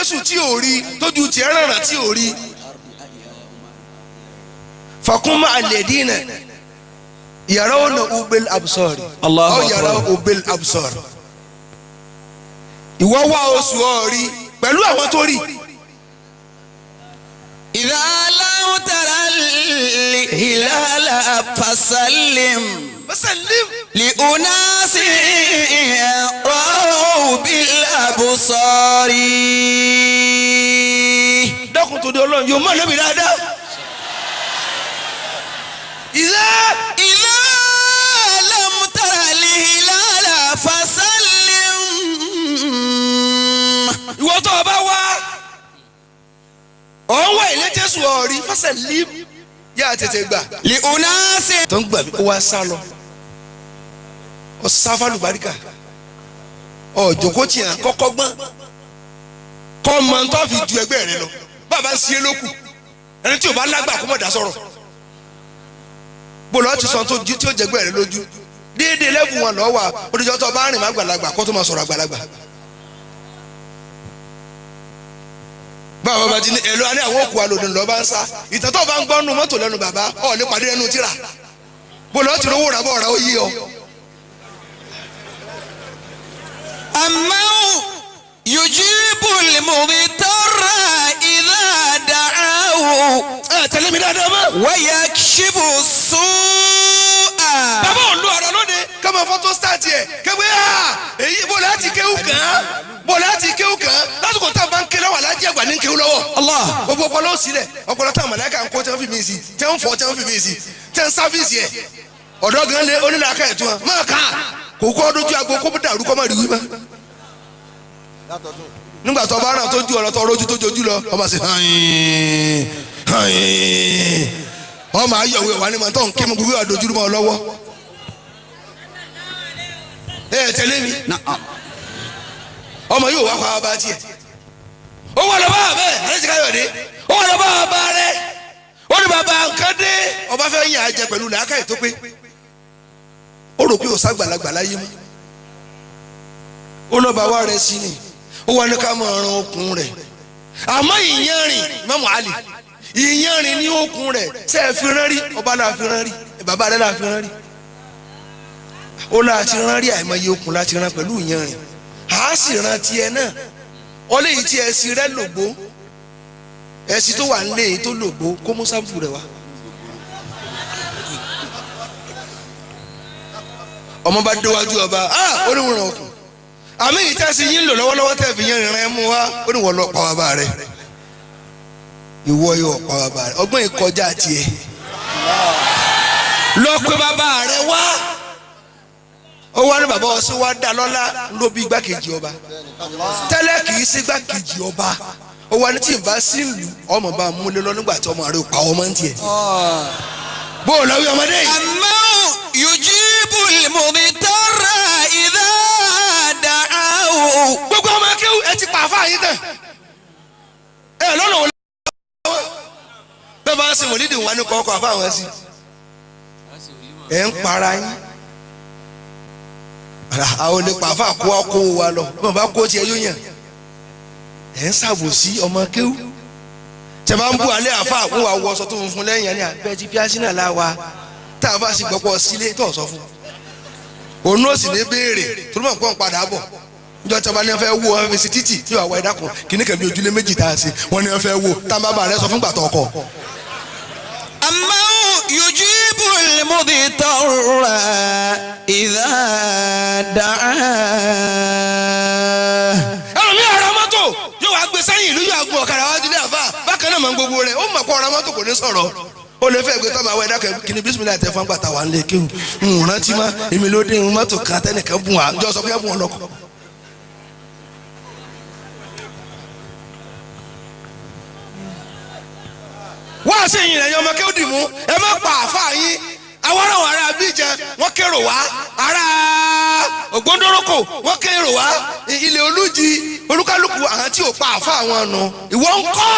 tẹ́sù tí ò rí tójú tiẹ̀ rànà tí ò rí. Fakuma alladina yarawna bil absar. Allahu aw yaraw bil absar. Ìwọ wá oṣù ọ̀rí pẹ̀lú àwọn tó rí. Idha lam tara al-hilala fasallim. Fasallim. Li unasi ra'u bil absari. Dákun tó dé Ọlọ́run yóò mọ̀ lóbi dáadáa. Idha lam tara al-hilala fasallim. Ìwọ tó o bá wá ọ̀hún wá ilé Jésù ọ̀rí fasallim yá tètè gbà. Li unasi. Tó ń gbà mí ó wá sá lọ ọ sá fálùbáríkà ọ jòkó tiẹ̀ kọ́kọ́ gbọ́n kọ́ mọ tó fi ju ẹgbẹ́ rẹ lọ bàbá ń ṣe lókù ẹni tí o bá lágbà kó mọ̀ dá sọ̀rọ̀ bó lọ́ọ́ ti sọ tó tí ó jẹgbẹ́ rẹ lójú déédéé lẹ́bù wọn lọ́ọ́ wà oníjọ́ tó bá rìn má gbàlagbà kó tó máa sọ̀rọ̀ àgbàlagbà. Bàbá bá ti ní ẹ̀lọ́ alẹ́ àwọn òkú alòdì lọ́ọ́ bá ń sá ìtàn tó bá ń gbọ́ nu mọ́tò lẹ́nu bàbá ọ̀ lè pàdé ẹnu tíra bó lọ́ọ́ ti rówó rà bọ́ ọ̀rá ó yí ọ. Amma yujibul muditarra idha da'ahu. Ẹ tẹ̀lé mi dáadáa mọ́. Wa yakshifu su'a. Bàbá ò lu ọ̀rọ̀ lóde kọ́mọ fọ́tò sítáàtì ẹ̀ kẹ́gbẹ́ à èyí bó láti kéwù kàn án bó láti kéwù kàn án lásìkò tá a bá ń ké lọ́wọ́ alájí àgbà ní kéwù lọ́wọ́. Allah. Gbogbo ọpọlọ sílẹ̀ ọpọlọ táwọn màláíkà ń kó tí wọ́n fi mí sí tí wọ́n fọ́ tí wọ́n fi mí sí tí wọ́n sáfíìsì ẹ̀ ọ̀dọ́ gan lé onílàákà ẹ̀ tún wọn máa kà á kò kọ́ ọdún tí aago kó dàrú kọ́ máa rí wí mọ́. Nígbà tó bá ràn tó ju ọ̀rọ̀ tó rojú tó jojú lọ ọmọ sì hàn hàn ọmọ ayọ̀wé wà ní ma tó ń kí mu gbogbo àdójúrú mọ́ ọ lọ́wọ́. Ẹ tẹ̀lé mi ọmọ yóò wá pa ọba tiẹ̀ ó wà lọ bá bàbá ẹ̀ alẹ́ ti káyọ̀dé ó wà lọ bá bàbá rẹ̀ ó ní bàbá nǹkan dé ọba fẹ́ yàn á jẹ pẹ̀lú làákàyè tó pé ó rò pé òsàgbàlagbà láyé mú ó lọ́ba wá rẹ̀ sí ni ó wà ní ká máa ran okùn rẹ̀ àmọ́ ìyanrìn Imam Ali ìyanrìn ní okùn rẹ̀ ṣe é fi rán rí ọba náà fi rán rí bàbá rẹ̀ náà fi rán rí ó láti rán rí àìmọye okùn láti rán pẹ̀lú ìyanrìn à á sì rán tiẹ̀ náà ọlẹ́ yìí tí ẹ̀sìn rẹ̀ lògbó ẹ̀sìn tó wà nílé yìí tó lògbó kó mú sáǹpù rẹ̀ wá. Ọmọ bá déwájú ọba ó ní wọ́n ràn okùn àmì yìí tẹ́sí yín lò lọ́wọ́lọ́wọ́ tẹ́ fi yẹn rìn mú wá ó ní wọ́n lọ pa bàbá rẹ̀ ìwọ yóò pa bàbá rẹ̀ ọgbọ́n ìkọjá tiẹ̀ lọ pé bàbá rẹ̀ wá ó wá ní bàbá ọsẹ wá dá lọ́lá ló bí igbákejì ọba tẹ́lẹ̀ kì í sí igbákejì ọba ó wá ní tí ì bá sí ìlú ọmọ bá múlẹ̀ lọ nígbà tí ọmọ rẹ̀ pa ọmọ ń tiẹ̀ bó o lọ wí ọmọdé yìí. Amma yujibul muditarra idha da'ahu. Gbogbo ọmọ akéwù ẹ ti pa àfa yín tán ẹ lọ́nà òun lọ́wọ́ bẹ́ẹ̀ bá ń sin wòlídìí wọn ní kọ́kọ́ àfa àwọn sí ẹ ń para yín àwọn olè pa àfa kó wa kó wa lọ bí wọn bá kó tiẹ̀ yóò yàn ẹ ń ṣàbòsí ọmọ akéwù tẹ bá ń bú alẹ́ àfa àwọn wà wọ ọsọ tó funfun lẹ́yìn ẹni àbẹ́ ti fi asínà láwa tá a bá sì gbọ́pọ̀ sílé tó sọ fún òun náà sì ní béèrè tó ló mọ̀ pọ́n padà bọ̀ njọ tí a bá ní fẹ́ wo wọn fi si títì tí wàá wá ẹ̀dá kan kìíní kan bí ojúlé méjì tá a ṣe wọn ní fẹ́ wo tá a bá bá rẹ sọ fún gbàtọ̀ ọkọ. Amma yujibul muditarra idha da'ah. Ẹlòmíì ọ̀rọ̀ mọ́tò yóò wá gbé sẹ́yìn ìlú yóò gun ọ̀kadà wájú ní àfà bákan náà mọ̀ gbogbo rẹ̀ ó mọ̀ kó ọ̀rọ̀ mọ́tò kò ní sọ̀rọ̀ ó lè fẹ́ gbé tọ́ba àwọn ẹ̀dá kan kìíní bísímìlà tẹ fún àgbàtà wà ń lè kéwù ń rántí má èmi ló dé ń mọ́tò kan tẹ́nìkan bùn wá njọ́ sọ fún yà bùn ọ lọ́kọ̀. Wá sí ìyìn ẹ̀yàn ọmọ kéwù dì mú ẹ má pa àfa yín àwọn ará wọn ará Abidjan wọ́n kérò wá ará Ògbóndórókò wọ́n kérò wá ilé Olújì olúkálùkù àwọn tí ò pa àfa àwọn nù ìwọ ń kọ́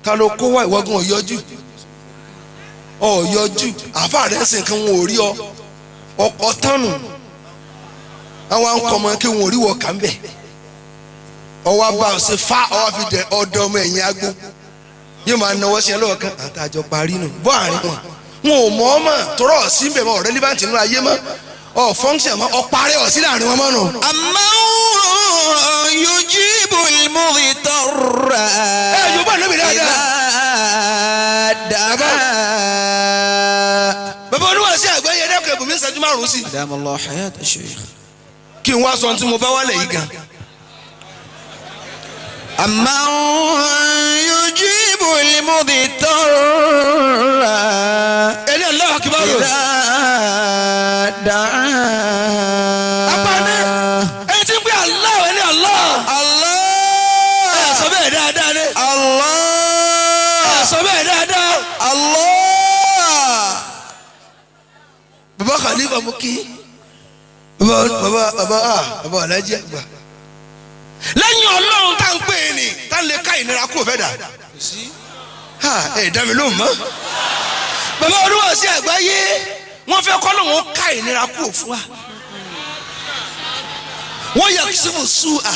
ta ló kó wá ìwọ́gun ọ̀yọ́jú ọ̀yọ́jú àfa rẹ̀ ń sìn kí wọn ò rí ọ ọkọ̀ tánu àwọn akọ̀mọ kí wọn ò rí wọ kà ń bẹ̀ Ọwọ́ bá ọ ṣe fa ọwọ́ fi dẹ ọdọ ọmọ ẹ̀yìn agbó. Yóò máa náwó sí ẹ lọ́wọ́ kan àtàjọ parí nù. Bọ́ àárín wọn. Wọn ò mọ̀ ọ́ mọ̀ tọrọ sí bẹ̀ mọ́ ọ̀rẹ́ líbàntì nínú ayé mọ́. Ọ̀ fọ́nṣẹ̀ mọ́ ọ parẹ́ ọ̀ sí láàrin wọn mọ́ nù. أمن يجيب المضطر Ẹ Yorùbá níbi dáadáa. إذا دعاه. Bàbá oníwà sí àgbáyé ẹ̀dẹ́kọ̀ ẹ̀bùn mi ń ṣẹ́jú márùn-ún sí. أدام الله حياة الشيخ. Kí n wá sọ ohun tí mo bá wálẹ̀ yìí gan. أمن يجيب المضطر Ẹni Allahu Akbar. إذا دعاه. Apáni ẹni tí ń pè Allah ẹni Allah. الله Ẹ sọ bẹ́ẹ̀ dáadáa ni. الله Ẹ sọ bẹ́ẹ̀ dáadáa. الله. Bàbá Khalifa mú kí. Bàbá bàbá bàbá bàbá Alhaji àgbà. Lẹ́yìn Ọlọ́run tá ń pè é ní tá ń lè ká ìnira kúrò fẹ́ dà. Ẹ dá mi lóhùn mọ́. Bàbá olúwa sí àgbáyé wọ́n fẹ́ kọ́ lóun ká ìnira kúrò fún wa. Wọ́n yẹ sífù sú à.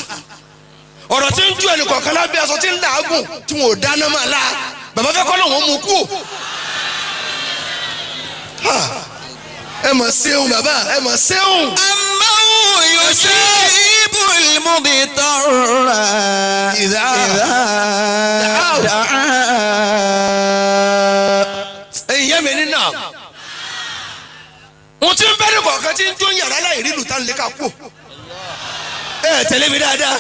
Ọ̀rọ̀ tí ń ju ẹnì kọ̀ọ̀kan lábẹ́ aṣọ tí ń làágùn tí wọn ò dáná máa la. Bàbá fẹ́ kọ́ lóun mú kúrò. Ẹ mọ̀ ṣeun bàbá ẹ mọ̀ ṣeun. أمن يجيب المضطر إذا دعاه. Ẹ̀yin yẹ́ mi nínà. Mo ti ń bẹ́ ní kọ̀ọ̀kan tí ń jó yàrá láì rí lùtá lè ká kú. Ẹ tẹ̀lé mi dáadáa.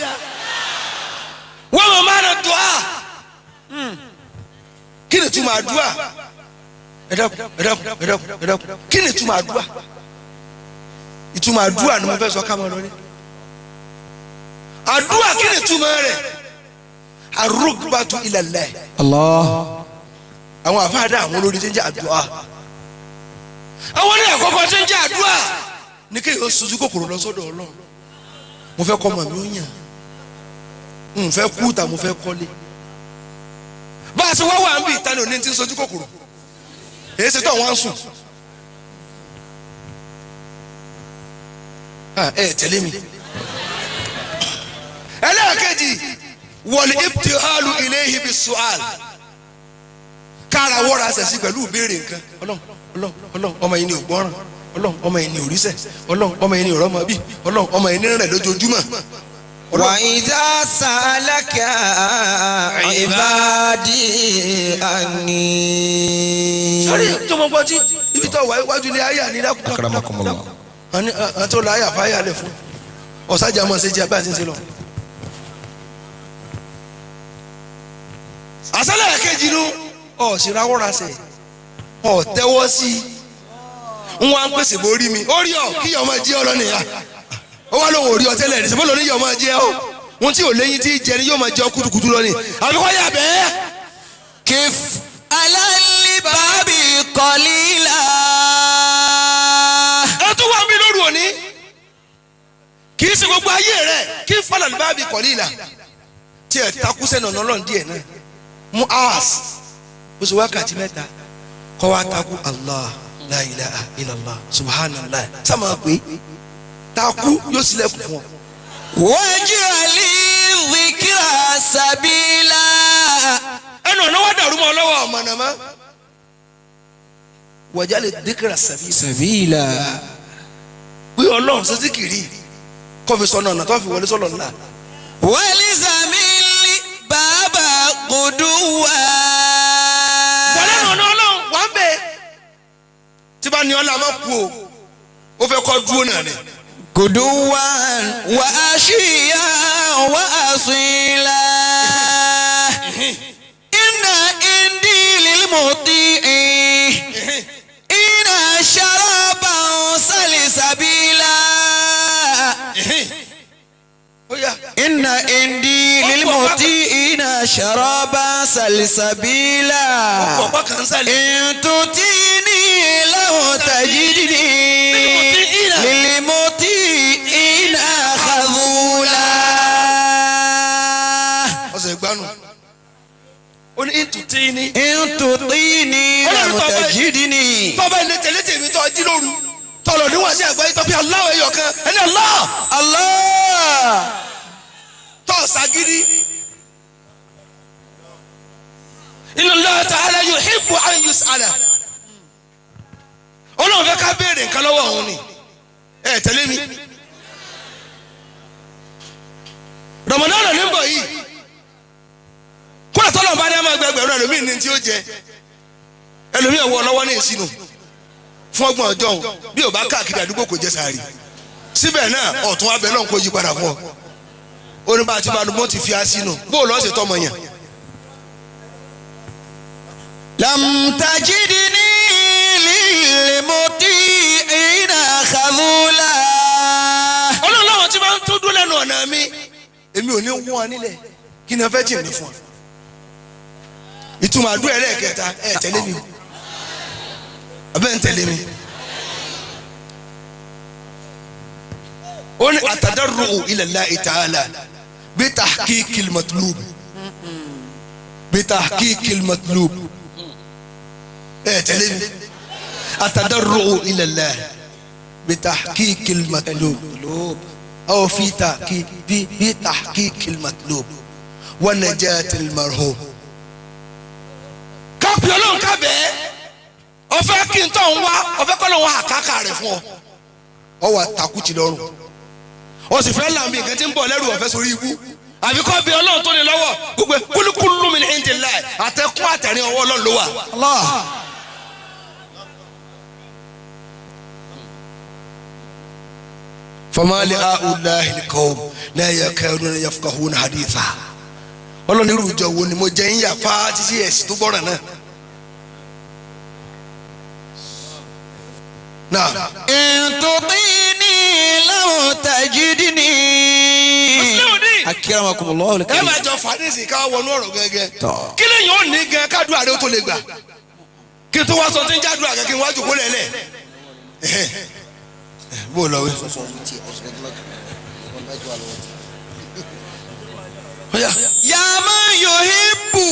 Wọ́n mọ̀ máa ń dùá. Kí ni túmọ̀ àdúrà? Ẹ dákun ẹ dákun ẹ dákun ẹ dákun. Kí ni túmọ̀ àdúrà? Ìtumọ̀ àdúrà ni mo fẹ́ sọ ká máa lọ ní. Àdúrà kí ni túmọ̀ rẹ̀? Arúgbàtú ilallah. Allah. Àwọn àfáàdá àwọn olórí tí ń jẹ́ àdúrà. Àwọn ní àkọ́kọ́ tí ń jẹ́ àdúrà ní kéèyàn sojú kòkòrò lọ sọ́dọ̀ Ọlọ́run. Mo fẹ́ kọ́ ọmọ mi ó yàn. N fẹ́ kú ta mo fẹ́ kọ́lé. Bá a ṣe wá wà ń bì ìtàn òní tí ń sojú kòkòrò. Èyí ṣe tó àwọn á sùn. Ẹ tẹ̀lé mi. Ẹlẹ́ẹ̀kejì wal ibtihalu ilayhi bis-su'al. Kára wọ́ra ṣẹ̀ṣì pẹ̀lú ìbéèrè nǹkan. Ọlọ́run Ọlọ́run Ọlọ́run ọmọ yìí ni ò gbọ́ràn. Ọlọ́run ọmọ yìí ni ò ríṣẹ́. Ọlọ́run ọmọ yìí ni ò rọ́mọ bí. Ọlọ́run ọmọ yìí ni rẹ̀ lójoojúmọ́. وإذا سألك عبادي عني. Sọ́rí tó mọ gbọ́ tí ibi tó wà iwájú ilé ayé àní dákú. Akramakumullah. Àní àti ọ̀la ayé àfáyà lẹ̀ fún. Ọ̀sájà mọ̀ ṣe jẹ́ abẹ́ àti ń ṣe lọ. Àṣálẹ̀ kejì nu ọ̀ sì rawọ́ra sẹ̀ ọ̀ tẹ́wọ́ sí i. N wá ń pèsè bó rí mi. Ó rí ọ kí ọmọ jí ọ lọ nìyà. Ó wá lóun ò rí ọ tẹ́lẹ̀ ní sẹ́fọ́ lóní yọ ọmọ jẹ́ ọ. Wọ́n tí ò léyìn tí jẹ ni yóò máa jẹ ọ kùtùkùtù lọ ni. Àbíkọ́ yà bẹ́ẹ̀. كف على الباب قليلا. Ẹ tún wá mi lóru òní. Kì í ṣe gbogbo ayé rẹ̀ kí fọlọ̀ ní báàbí kọ̀lí ìlà. Tí ẹ̀ takú sẹ́nu ọ̀nà ọlọ́run díẹ̀ náà. Mú hours bó ṣe wákàtí mẹ́ta kọ́ wa takú Allah la ilaha illallah subhanallah sábà pé takú yóò sílẹ̀kùn fún ọ. واجعل الذكر سبيلا. Ẹnu ọ̀nà wa dàrú mọ́ ọ lọ́wọ́ ọmọ nàmá. Wajal dhikra sabila. سبيلا. Pé ọlọ́run ṣe síkìrì kọ́ fi sọnà ọ̀nà tó fi wọlé sọ̀lọ̀ ńlá. ولزم الباب غدوا. Wọlé ọ̀nà ọlọ́run wà ń bẹ̀. Tí bá ní ọlá máa kú o, ó fẹ́ kọ́ dúró náà ni. غدوا وعشيا وأصيلا. إن عندي للمطيع إن شرابا سلسبيلا. Ó yá. إن عندي للمطيعين شرابا سلسبيلا. Ọ̀pọ̀ kan sálẹ̀. إن تطيني لو تجدني للمطيعين خذولا. Ọ̀sẹ̀ ìgbanu. Ó ní ìtùtì ní. إن تطيني لو تجدني. Tọ́ba ilé tẹ̀lé tèmi tó jí lóru. Tọ̀lọ̀ níwọ̀n sí àgbáyé tó fi aláwọ̀ ẹ̀yọ̀ kan. Ẹni Allah. الله. Tọ́ Tó ṣagídí. Inna Allah ta'ala yuhibbu an yus'ala. Ọlọ́run fẹ́ ká béèrè nǹkan lọ́wọ́ òun ni. Ẹ tẹ̀lé mi. Ramadan ní bọ̀ yìí. Kúrò tọ́lọ̀ bá ní ẹ máa gba ẹgbẹ̀rún ẹlòmíì ní tí ó jẹ. Ẹlòmíì ọwọ́ lọ́wọ́ ní ìsinú. Fún ọgbọ̀n ọjọ́ òun bí ò bá káàkiri àdúgbò kò jẹ sàárì. Síbẹ̀ náà ọ̀tún abẹ náà kò yí padà fún ọ. Ó ní bá a ti bá a ti fi á sínú. Bó o lọ́ọ́ ṣe tọmọ yẹn. Lam tajidni lil muti'ina khadhula. Ọlọ́run láwọn tí wọ́n tún dún lẹ́nu ọ̀nà mi. Èmi ò ní wọ́n ọ nílẹ̀. Kí ni wọ́n fẹ́ jì mí fún ọ? Ìtumọ̀ àdúrà ẹlẹ́ẹ̀kẹta ẹ̀ tẹ̀lé mi. Abẹ́ ń tẹ̀lé mi. Ó ní àtàdárò ila Allahi ta'ala bí tahqiqil matlub. Bí tahqiqil matlub. Ẹ tẹ̀lé mi. Àtàdárò ila Allah bí tahqiqil matlub. Aw fi tahqiq bí tahqiqil matlub wa najatil marhum. Kápẹ́ ọlọ́run kábẹ́ ọ̀fẹ́ kí n tọ́ ń wá ọ̀fẹ́ kọ́ lóun àkàkà rẹ̀ fún ọ. Ọ wà takùtì lọ́rùn. O sì fẹ́ làmì nǹkan tí ń bọ̀ lẹ́rù ọ̀fẹ́ sórí ibú. Àfi kọ́ bí ọlọ́run tó ní lọ́wọ́ gbogbo kúlúkúlú min indillah àtẹkùn àtẹ̀rín ọwọ́ ọlọ́run ló wà. Allah. Fama li ha'ula'i al-qawm la yakaduna yafqahuna haditha. Ọlọ́run irú ìjọ wo ni mo jẹ́ ń yà fá títí ẹ̀sìn tó gbọ́ràn náà. Náà. In tutini law tajidni. Akramakumullahu al-karim. Ẹ máa jọ fàdísì ká wọnú ọ̀rọ̀ gẹ́gẹ́. Kí lèyìn ò ní gan kádùá rẹ ó tó lè gbà. Kí tó wá sọ tí ń jádùá gẹ́gẹ́ kí n wá jòkó lẹ̀lẹ̀. Bó lọ wí. Ya man yuhibbu.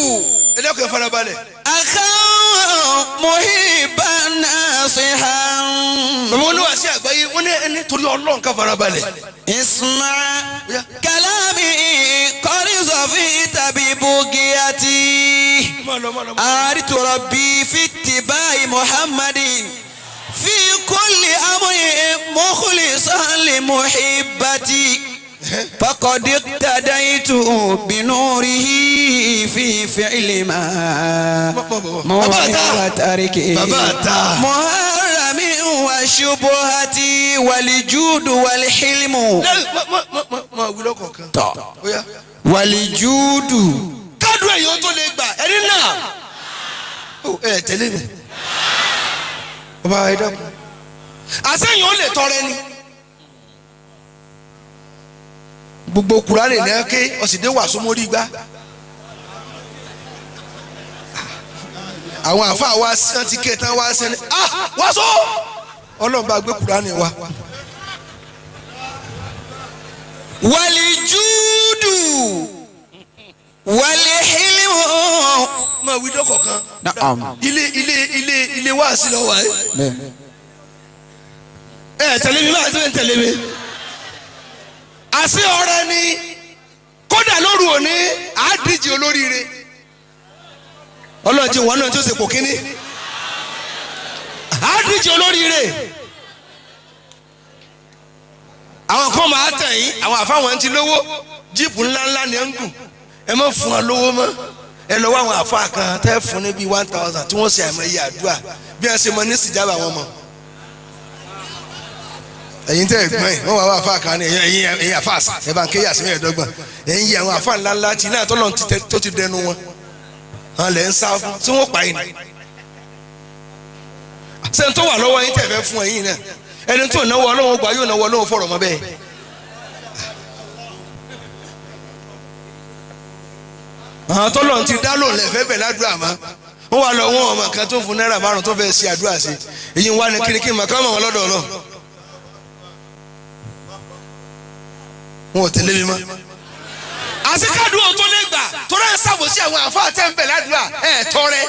Ẹ dẹ́kun ẹ farabalẹ̀. Akhan muhibban nasihan. Bàbá oníwà sí àgbáyé wọ́n ní ẹni torí Ọlọ́run ká farabalẹ̀. Isma kalami qad zafita bi bugiyati. Aritu rabbi fi ittiba'i Muhammadin fi kulli amrin mukhlisan li muhibbati. فقد اقتديت بنوره في فعل ما وتركه محرم وشبهة والجود والحلم والجود kádùn èyí tó lè gbà ẹni náà ẹ tẹ̀lé mi bàbá ẹ dákun àṣẹyìn ó lè tọrẹ ni. Gbogbo Kùránì náà ké ọ̀sìndé wà sómórí gbá. Àwọn àfa wa sàn ti ké tán wá sẹ́ni ah wá sọ Ọlọ́run bá gbé Kùránì wa. Wàlíjúdù wàlíhílímù. Máa wí dọ́kọ̀ kan. Ilé ilé ilé ilé wá sí lọ́wọ́ ẹ. Ẹ tẹ̀lé mi báyìí tó ń tẹ̀lé mi. Àṣé ọ̀rẹ́ ni kódà lóru òní àádíje olóríire ọlọ́ọ̀jì wọn náà tó ṣe kò kíní àádíje olóríire àwọn kan máa tẹ̀ yín àwọn àfáwọn ti lówó jíìpù ńláńlá ni ẹ ń gùn ẹ má fún wọn lówó mọ́ ẹ lọ wá àwọn àfáà kan tẹ́ fún ní bíi 1000 tí wọ́n ṣe àìmọye àdúrà bí wọ́n ṣe mọ ní sìjábà wọn mọ̀. Ẹ̀yin tẹ́ ẹ̀gbọ́n yìí wọ́n wá wá àfa kan ní ẹ̀yin ẹ̀yin àfa ẹ̀ bá ń kéyà sí mẹ́ẹ̀ẹ́dọ́gbọ̀n ẹ̀yin yìí àwọn àfa ńlá ńlá tí náà tọ́lọ́ tó ti dẹnu wọn hàn lẹ́ ń sá fún tí wọ́n pa yín ni. Sẹ́ni tó wà lọ́wọ́ yín tẹ̀ fẹ́ fún ẹ̀yin náà ẹni tó náwó Ọlọ́run gbà yóò náwó Ọlọ́run fọ̀rọ̀ mọ́ bẹ́ẹ̀. Àwọn tọ́lọ́ ti dá lóun lẹ́fẹ́ bẹ̀ ládùúrà mọ́ wọ́n wà lọ wọ́n ọmọ kan tó fún náírà 5 tó fẹ́ ṣe àdúrà sí èyí wà ní kíríkì mọ̀ ká mọ̀ wọn lọ́dọ̀ Ọlọ́run. Wọn ò tẹ̀lé mi mọ́. Àṣekádùn ò tó lè gbà torí ẹ̀ ṣàbòsí àwọn àfáà tẹ́ ń bẹ̀ ládùúrà ẹ̀ tọrẹ.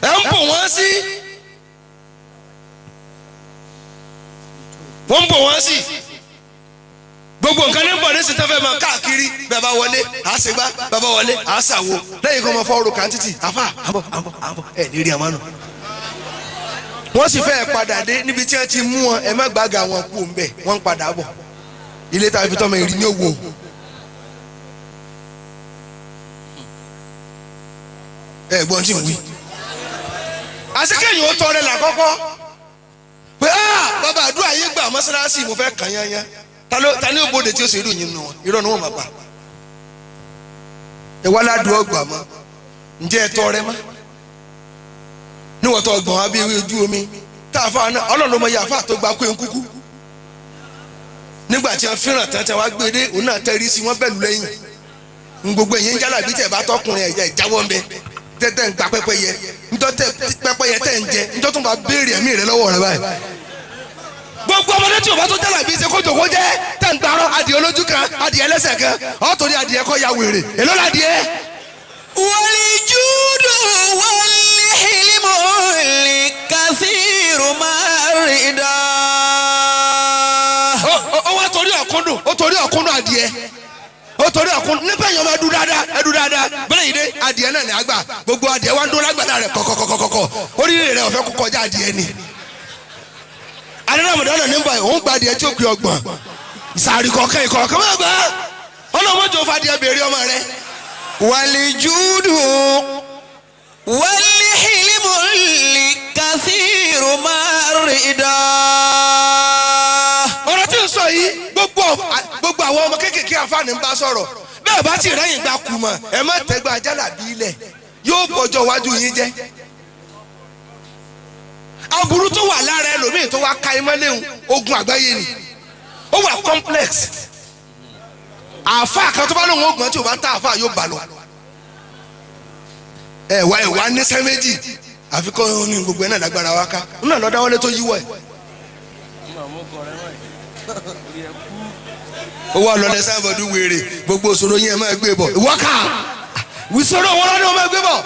Ẹ̀ ń bò wọ́n sí. Wọ́n ń bò wọ́n sí. Gbogbo Gbogbo nǹkan ní bọ̀ ní sitafẹ́ máa káàkiri bàbá wọlé àṣegbá bàbá wọlé àṣàwò lẹ́yìn kan máa fọ́ ọrọ̀ kan títì àfà àbọ̀ àbọ̀ àbọ̀ ẹ̀ ní rí àmọ́ nù. Wọ́n sì fẹ́ padà dé níbi tí wọ́n ti mú wọn ẹ má gbàgà wọn kú ńbẹ̀ wọ́n ń padà bọ̀ ilé tá a fi tọ́mọ ìrìn ní òwò. Ẹ gbọ́n tí ń wí. Àṣekẹ́yìn ó tọrẹ làkọ́kọ́ pé bàbá àdúrà yín gbà mọ́sálásí mo fẹ́ kàn yányán ta ni ó bóde tí ó ṣe irú yín nù wọn irọ́ ni wọ́n máa pa. Ẹ wá ládùú ọgbà mọ́ ǹjẹ́ ẹ tọrẹ mọ́ níwọ̀n tó ọgbọ̀n wa bí ewé ojú omi tá a fa náà ọlọ́run ló mọ iye àfa tó gba kó ń kúkú nígbà tí wọ́n fẹ́ràn tán tí wọ́n gbé dé òun náà tẹ́rí sí wọ́n bẹ̀lú lẹ́yìn gbogbo ẹ̀yìn jálà bí tẹ̀ bá tọkùnrin ẹ̀yà ìjáwọ́ ń bẹ tẹ́tẹ́ ń gba pẹ́pẹ́yẹ ńjọ́ tẹ pẹ́pẹ́yẹ tẹ́ ń jẹ ńjọ́ tó ń bá béèrè ẹ̀mí rẹ lọ́wọ́ rẹ báyìí. Gbogbo ọmọdé tí o bá tó jálà bí ṣe kó jòkó jẹ́ tẹ́ ń gbarọ́ adìẹ olójú kan adìẹ ẹlẹ́sẹ̀ kan ọ̀ torí adìẹ kọ́ ya wèrè èló ládìẹ. والجود والحلم الكثير مع الرضا. Ó wá torí ọ̀kúndùn ó torí ọ̀kúndùn adìẹ ó torí ọ̀kúndùn nípa èèyàn máa dún dáadáa ẹ dún dáadáa bẹ́ẹ̀ yìí dé adìẹ náà ní àgbà gbogbo adìẹ wá ń dún lágbàdá rẹ̀ kọ̀kọ̀kọ̀kọ̀ oríire rẹ̀ ọ̀fẹ́ kó kọjá adìẹ ni. Adélámọ̀dé ní báyìí òun gba adìẹ tí ó pè ọgbọ̀n ìsàrí kọ̀ọ̀kan ìkọ̀ọ̀kan máa gbà ọlọ́mọdé ò fa adìẹ béèrè ọmọ rẹ̀. والجود والحلم الكثير مع الرضا. Ọ̀rọ̀ tí ń sọ yìí gbogbo àwọn ọmọ kéékèèké àfáàní ń bá sọ̀rọ̀ bẹ́ẹ̀ bá ti rẹ́yìn gba kù mọ̀ ẹ má tẹ́gbà jálàbí ilẹ̀ yóò bọjọ́ iwájú yín jẹ́. Aburú tó wà lára ẹlòmíì tó wá ka imọ́ léwu ogun àgbáyé ni ó wà complex. Àáfàá kan tó bá lóun ó gbọ́n tí ò bá tá àáfàá yóò bà lọ. Ẹ̀wà ẹ̀wà níṣẹ́ méjì àfikún ní gbogbo ẹ̀ náà lágbára wa ká náà lọ́dá wọlé tó yíwọ́ ẹ̀. Owó ọlọ́dẹ sábọ̀dún wèrè gbogbo òṣòro yín ẹ̀ máa gbé bọ̀ ìwọ́kà ìṣòro wọn lọ́dún wọn máa gbé bọ̀.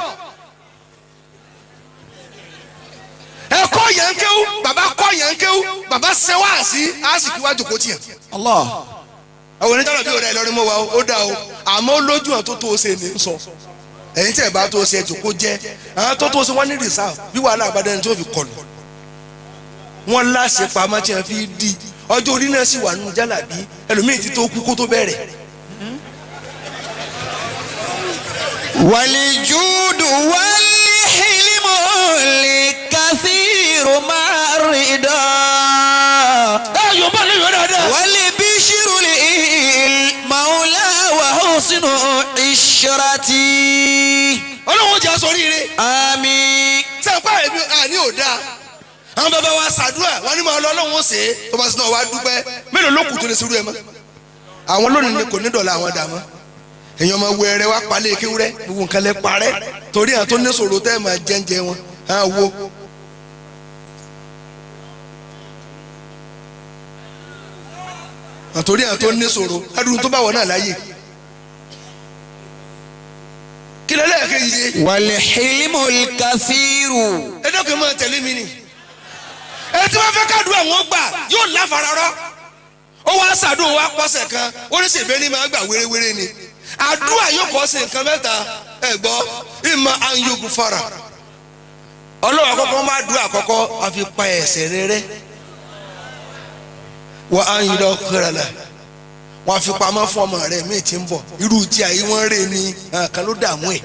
Ẹ̀kọ́ yẹn ń kéwú bàbá kọ́ yẹn ń kéwú bàbá sẹ́wàásí á sì kí wájú kó tiẹ̀. Allah. Àwọn onídàlọ́ bí òrẹ́ Ìlọrin mọ́ wa ó dá o àmọ́ ó lójú àwọn tó tó ṣe ní sọ ẹ̀yin tí ẹ̀ bá tó ṣe ẹ̀jọ̀ kó jẹ́ àwọn tó tó ṣe wọ́n ní reserve bí wàhálà àbádẹ́ni tó fi kọlù wọ́n láṣẹ pamọ́ tí wọ́n fi di ọjọ́ orí náà sì wà nínú jálàbí ẹlòmíì ti tó kú kó tó bẹ̀rẹ̀. والجود والحلم الكثير مع الرضا. Ẹ yóò bá lóyún dáadáa. والبشر للمولى وحسن عشرتي. Ọlọ́run jẹ́ aṣọ oríire. Àmín. Sẹ́pà ẹ̀mí àní ò dáa. Àwọn bàbá wa ṣàdúrà wọn ní máa lọ Ọlọ́run ó ṣe é tó bá sinú wa dúpẹ́ mélòó ló kù tó lè ṣerú ẹ mọ́. Àwọn lónìí ni kò ní dọ̀la àwọn dàmọ́. Èèyàn máa wọ ẹrẹ wá palẹ̀ kéwúrẹ́ gbogbo nǹkan lẹ parẹ́ torí àwọn tó ní sòrò tẹ́ ẹ máa jẹ́ǹjẹ́ wọn á wo. Àtòrí àwọn tó ní sòrò adúrú tó bá wọ̀ náà láàyè. Kí lẹ́lẹ́kẹ̀ẹ́ yìí. والحلم الكثير. Ẹ dọ́kẹ́ máa tẹ̀lé mi ni. Ẹ tí wọ́n fẹ́ kádùn àwọn gbà yóò láfararọ́. Ó wá ṣàdúrà wá pọ̀sẹ̀ kan ó ní ṣèbé ní máa gbà wéréwéré ni. Àdúrà yóò kọ́ sí nǹkan mẹ́ta ẹ gbọ́ ìmọ̀ anyogun fara. Ọlọ́run àkọ́kọ́ máa dúrà àkọ́kọ́ àfi pa ẹ̀ṣẹ̀ rere. Wọ́n á yin lọ kẹrẹ̀lẹ̀. Wọ́n á fi pamọ́ fún ọmọ rẹ̀ míì tí ń bọ̀. Irú tí àyè wọ́n rè ni kan ló dààmú ẹ̀.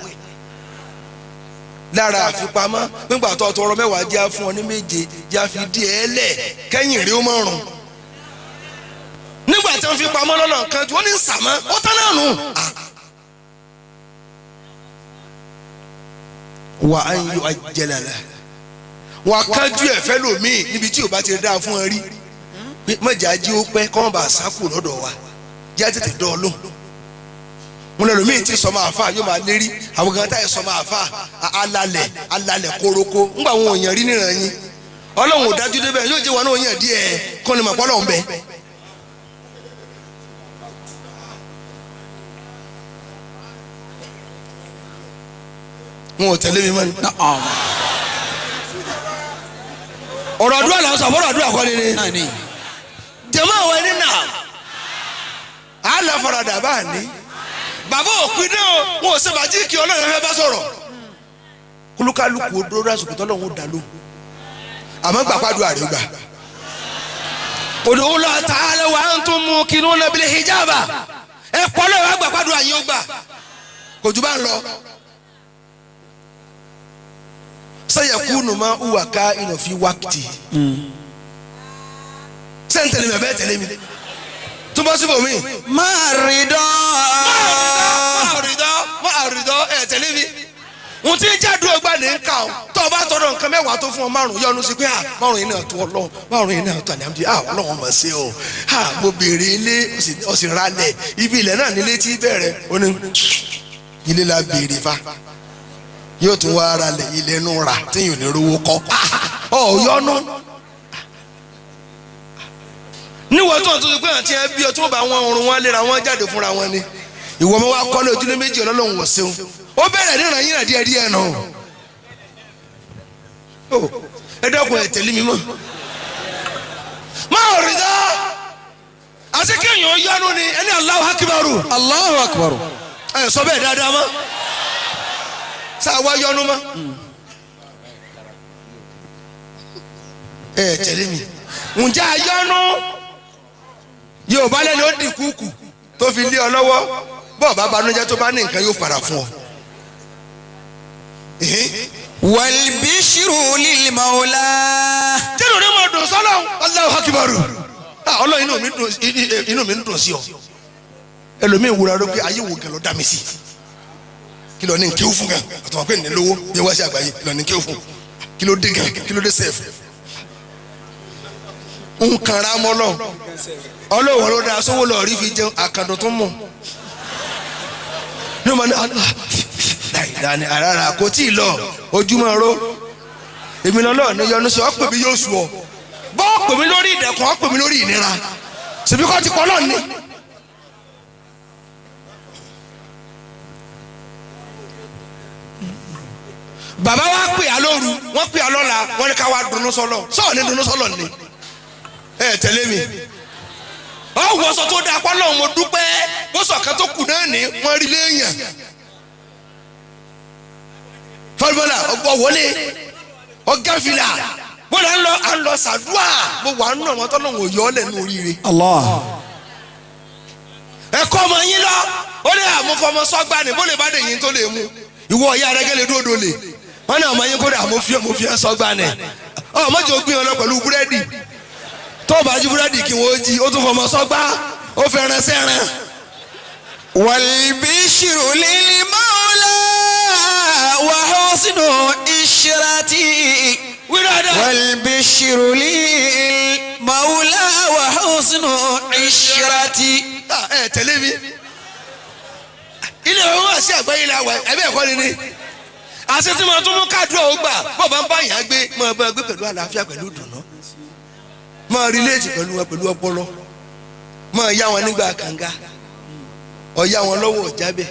Lára àfipamọ́ nígbà tó tọrọ mẹ́wàá jẹ́ fún ọ ní méje jẹ́ àfi díẹ̀ lẹ̀ kẹ́yìn rí ó mọ̀rùn. Nígbà tí wọ́n fi pamọ́ lọ́nà kan tí wọ́n ní sàmọ́ ó tán náà nù. Wà á ń yọ ajẹ́lẹ̀lẹ̀ wà á kájú ẹ̀fẹ́ lòmíì níbi tí ò bá ti dáa fún ẹ rí mọ̀jà jí ó pẹ́ kọ́ bá sákù lọ́dọ̀ wa jẹ́ tètè dán ọ lóhùn. Wọn lọ lòmíì tí sọmọ àfa yóò máa lérí àwọn kan táyà sọmọ àfa alalẹ̀ alalẹ̀ koroko ńgbà wọn ò yàn rí níran yín Ọlọ́run ò dájú débẹ̀ yóò jẹ́ wọn náà yàn díẹ̀ kọ́ ni màpọ́ lọ́hùn bẹ́ẹ̀. Wọn ò tẹ̀lé mi mọ́ ni. Ọ̀rọ̀ àdúrà là ń sọ àbọ̀rọ̀ àdúrà kọ́ ni ni. Jẹ̀mọ́ àwọn ẹni náà Sálà faradà bá ní. Bàbá òpin náà wọn ò ṣe màjíìkì Ọlọ́run fẹ́ bá sọ̀rọ̀. Kúlúkálùkù odó lásìkò tọ́lọ́run ó dá lóhùn. Àmọ́ gbàgbádùn àrègbà. Ud'u Allah ta'ala wa antum muqinuna bil hijaba. Ẹ pọ̀ lọ́wọ́ àgbàgbádùn àyè ó gbà. Kò jù bá ń lọ. Sayakunu ma huwa ka'inun fi waqti. Ṣé ń tẹ̀lé mi àbẹ́ tẹ̀lé mi? Túbọ̀ síbò mi. Máa rí dán. Máa rí dán ẹ̀ tẹ̀lé mi. Ohun tí ń jáde ọgbà ní ká o. Tó o bá tọrọ nǹkan mẹ́wàá tó fún ọ márùn-ún yọnu sí pé à márùn-ún yìí náà tó Ọlọ́run márùn-ún yìí náà tó àní à Ọlọ́run mọ̀ sí o. À mo béèrè ilé o sì ralẹ̀ ibi ilẹ̀ náà nílé tí bẹ̀rẹ̀ ó ní ilé la béèrè fa. Yóò tún wá ralẹ̀ ilẹ̀ nù rà tí yóò ní rówó kọ́. Ọ̀ yọnu. Níwọ̀n tó ń tó ti pé àti ẹbí ọ tí wọ́n bá wọn ọrùn wọn léra wọn jáde fúnra wọn ni. Ìwọ ọmọ wa kọ́lé ojúlé méjì Ọlọ́run wọ̀ ṣeun. Ó bẹ̀rẹ̀ níran yín náà díẹ̀ díẹ̀ nù. Ẹ dẹ́kun ẹ tẹ̀lé mi mọ́. Máa rí dá. Àti kéèyàn yọnu ni ẹni Allahu Akbaru. Allahu Akbaru. Ẹ sọ bẹ́ẹ̀ dáadáa mọ́. Sáà wá yọnu mọ́. Ẹ tẹ̀lé mi. Ǹjẹ́ ayọ́nu? Yorùbá lẹ́nu ó di kúkú tó fi lé ọ lọ́wọ́ bọ́ọ̀ bá banújẹ́ tó bá ní nǹkan yóò fara fún ọ. Wal-bishru lil-mawla. Jẹ́nu ní mo dùn sọ́lọ́ Allahu Akbaru. Ọlọ́run inú mi ń dùn sí ọ. Ẹlòmíín wúra ló pé ayé wo gan ló dá mi sí. Kí ló ní kí ó fún gan? Àtọ̀wọ́n pé ní lówó bí wọ́n ṣe àgbáyé kí ló ní kí ó fún? Kí ló dé gan? Kí ló dé sẹ́ẹ̀fù? Ń kanra mọ́ lọ. Ọlọ́wọ́ ló dáa sówó lọ rí fi jẹun àkàndùn tó mọ̀. Ní ọmọ ní àlá àràrà kò tí ì lọ ojúmọ́ ró. Èmi lọ́lọ́ ní yọnu sí ọ́ pè mí yóò sùn ọ́. Bọ́ pè mí lórí ìdẹ̀kùn ọ́ pè mí lórí ìnira. Ṣèbí kọ́ ti pọ̀ lọ́ọ̀ ni. Bàbá wa pè á lóru, wọ́n pè á lọ́la, wọ́n ní ká wá dunnú sọ́lọ̀. Sọ́ọ̀ ní dunnú sọ́lọ̀ ni. Ẹ tẹ̀lé mi. Ọ wọṣọ tó dáa pọ́ lọ́hùn mo dúpẹ́ bóṣọ kan tó kù náà ní wọ́n rí léèyàn. Fọlùfọlà ọgbọ wọlé ọgá fìlà bó la ń lọ à ń lọ sàdúà mo wà nínú àwọn tọ́lọ́hùn òyọ́ lẹ́nu oríire. Allah. Ẹ kọ́ ọmọ yín lọ ó ní àmúfọmọ sọ́gbà ni bó lè bá dé yín tó lè mú ìwọ ọ̀yá rẹ gẹ́lẹ́ dúró lè wọ́n ní ọmọ yín kó dà mo fi ẹ sọ́gbà ni ọ mọ̀jọ́ gbé wọn lọ pẹ̀lú búrẹ́dì tó bá jí búrẹ́dì kí wọ́n jí ó tún fọmọ sọ́gbà ó fẹ́ràn sẹ́ràn. Wal-bishru lil-mawla wa husnu ishrati. Wal-bishru lil-mawla wa husnu ishrati. Ẹ tẹ̀lé mi. Ilé ìwé wá sí àgbáyé la wà ẹ̀bí ẹ̀kọ́ ni ni. Àṣẹ tí mo tún mú kádùá ó gbà bó bá ń bá yàn gbé mo bá gbé pẹ̀lú àlàáfíà pẹ̀lú ìdùnnú. Máa relate pẹ̀lú wọn pẹ̀lú ọpọlọ. Máa yá wọn nígbà kànga. Ọ̀yá wọn lọ́wọ́ ọ̀jábẹ̀.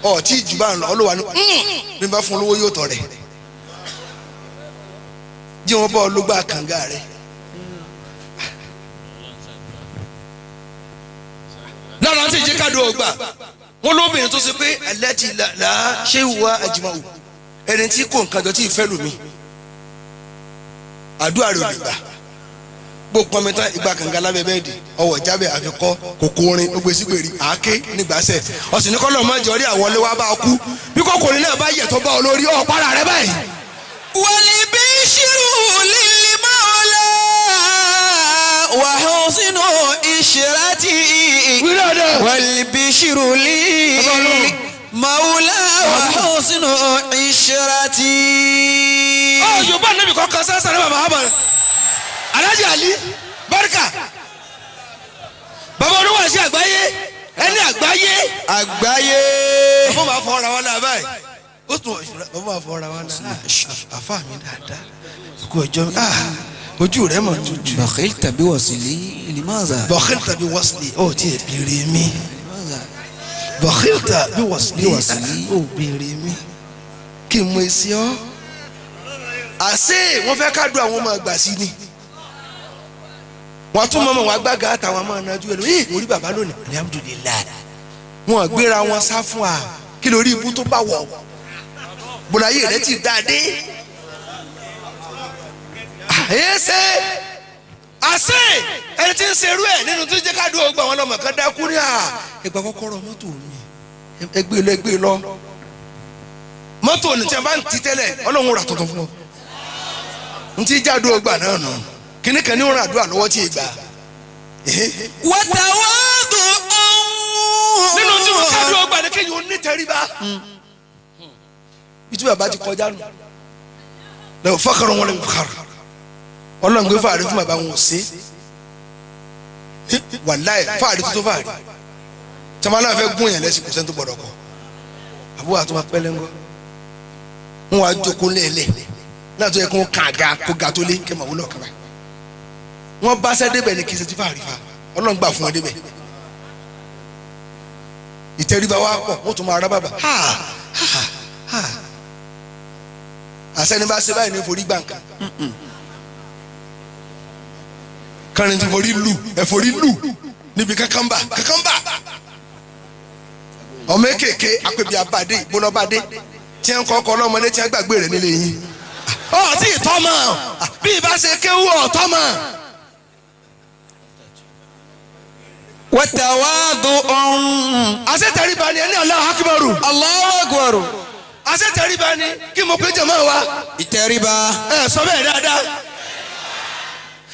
Ọ̀tí ìjù bá ń lọ ọlọ́wà ní bí n bá fún olówó yóò tọ̀ rẹ̀. Jí wọn bá ọ ló gbà kànga rẹ̀. Lára tí ìjẹ́ kádùn ọgbà wọn lóbìnrin tó ṣe pé ẹlẹ́tì là á ṣé ìwà àjùmọ̀ ẹni tí kò nǹkan jọ tí ì fẹ́ lù mí. Àdúrà rẹ̀ ò lè gbà. Gbogbo ọmọ tán ìgbà kànga lábẹ́ bẹ́ẹ̀dì ọwọ́ jábẹ́ àfikọ́ kòkó orin ó gbé sígbèrè àáké nígbàsẹ̀ ọ̀sìn ní kọ́lọ́ máa jọrí àwọn ilé wa bá kú bí kòkòrò náà bá yẹ̀ tó bá ọ lórí ọ̀ para rẹ báyìí. Wal-bishru lil-mawla wa husnu ishrati. Wal-bishru lil-mawla wa husnu ishrati. Ọ̀ Yorùbá níbi kọ́kọ́ sẹ́sẹ̀ ní bàbá àbọ̀. Alhaji Ali Barika bàbá oníwàásí àgbáyé ẹni àgbáyé àgbáyé bàbá máa fọ ọ̀rọ̀ wọn náà báyìí ó tún bàbá máa fọ ọ̀rọ̀ wọn náà àfa mi dáadáa kó ọjọ́ mi ojú rẹ̀ mọ̀ tutù. Bakhilta bi wasli limaza. Bakhilta bi wasli ó ti ẹ̀ bèrè mi. Bakhilta bi wasli ó bèrè mi kí n mọ èsì ọ́. Àṣé wọ́n fẹ́ ká dùn àwọn ọmọ àgbà sí ni. Wọ́n tún mọ̀mọ́ wọn agbága àtàwọn máa nájú ẹ lọ ee mo rí bàbá lónìí alihamudulilayi. Wọ́n gbéra wọn sá fún wa kí lórí ibú tó bá wọ̀ bùnà yìí rẹ ti dá dé. Àyè ṣe àṣẹ ẹni tí ń ṣerú ẹ nínú tó jẹ́ ká dúró gba àwọn ọlọ́mọ kan dákú ní à ẹgbà kọ́kọ́rọ́ mọ́tò mi ẹgbẹ́ lọ ẹgbẹ́ lọ mọ́tò ní tí a bá ń ti tẹ́lẹ̀ Ọlọ́run rà tuntun fún ọ n ti já dúró gbà náà nù kíní kan ní ó ràn àdúrà lọ́wọ́ tí ì gbà. Wàtàwádùn nínú tí wọn ká dúró gbà ní kéèyàn onítẹríba bí tí bàbá ti kọjá nù lẹ́wọ̀ fọkàrọ̀ wọn lè fọkàrọ̀ Ọlọ́run gbé fàárì fún bàbá wọn ò sí wàláì fàárì tó tó fàárì tọ́mọ náà fẹ́ gún yẹn lẹ́sìn kò sẹ́ni tó gbọ́dọ̀ kọ́ àbúrò àtúmọ̀ pẹ́lẹ́ ńgọ́ wọn wá jókòó lẹ́ẹ̀lẹ́ náà tó yẹ kó kàn ga kó ga tó lé kí màá wúlò kaba wọn bá sẹ́ débẹ̀ ní kí sẹ́ ti fàárì fa Ọlọ́run gbà fún wọn débẹ̀ ìtẹríba wa pọ̀ wọ́n tún máa rá bàbà ha ha ha àsẹ́ni bá ṣe báyìí ní forí gbàǹkà kẹrin ti forí lu ẹforí lu níbi kakanba kakanba ọmọ kéèké apẹbi abadé ìgbónọbadé tí ń kọ́ ọkọ ọlọ́mọdé tí ń gbàgbé rẹ̀ nílé yín ọ tí ì tọ́ mọ̀ bí ìbá ṣe kéwú ọ̀tọ́ mọ̀. Wàtàwádùn. Àṣetẹríba ni ẹni Allahu Akbaru. Allahu Akbar. Àṣetẹríba ni kí mo pé jẹ̀mọ́ wa. Ìtẹríba. Ẹ sọ bẹ́ẹ̀ dáadáa.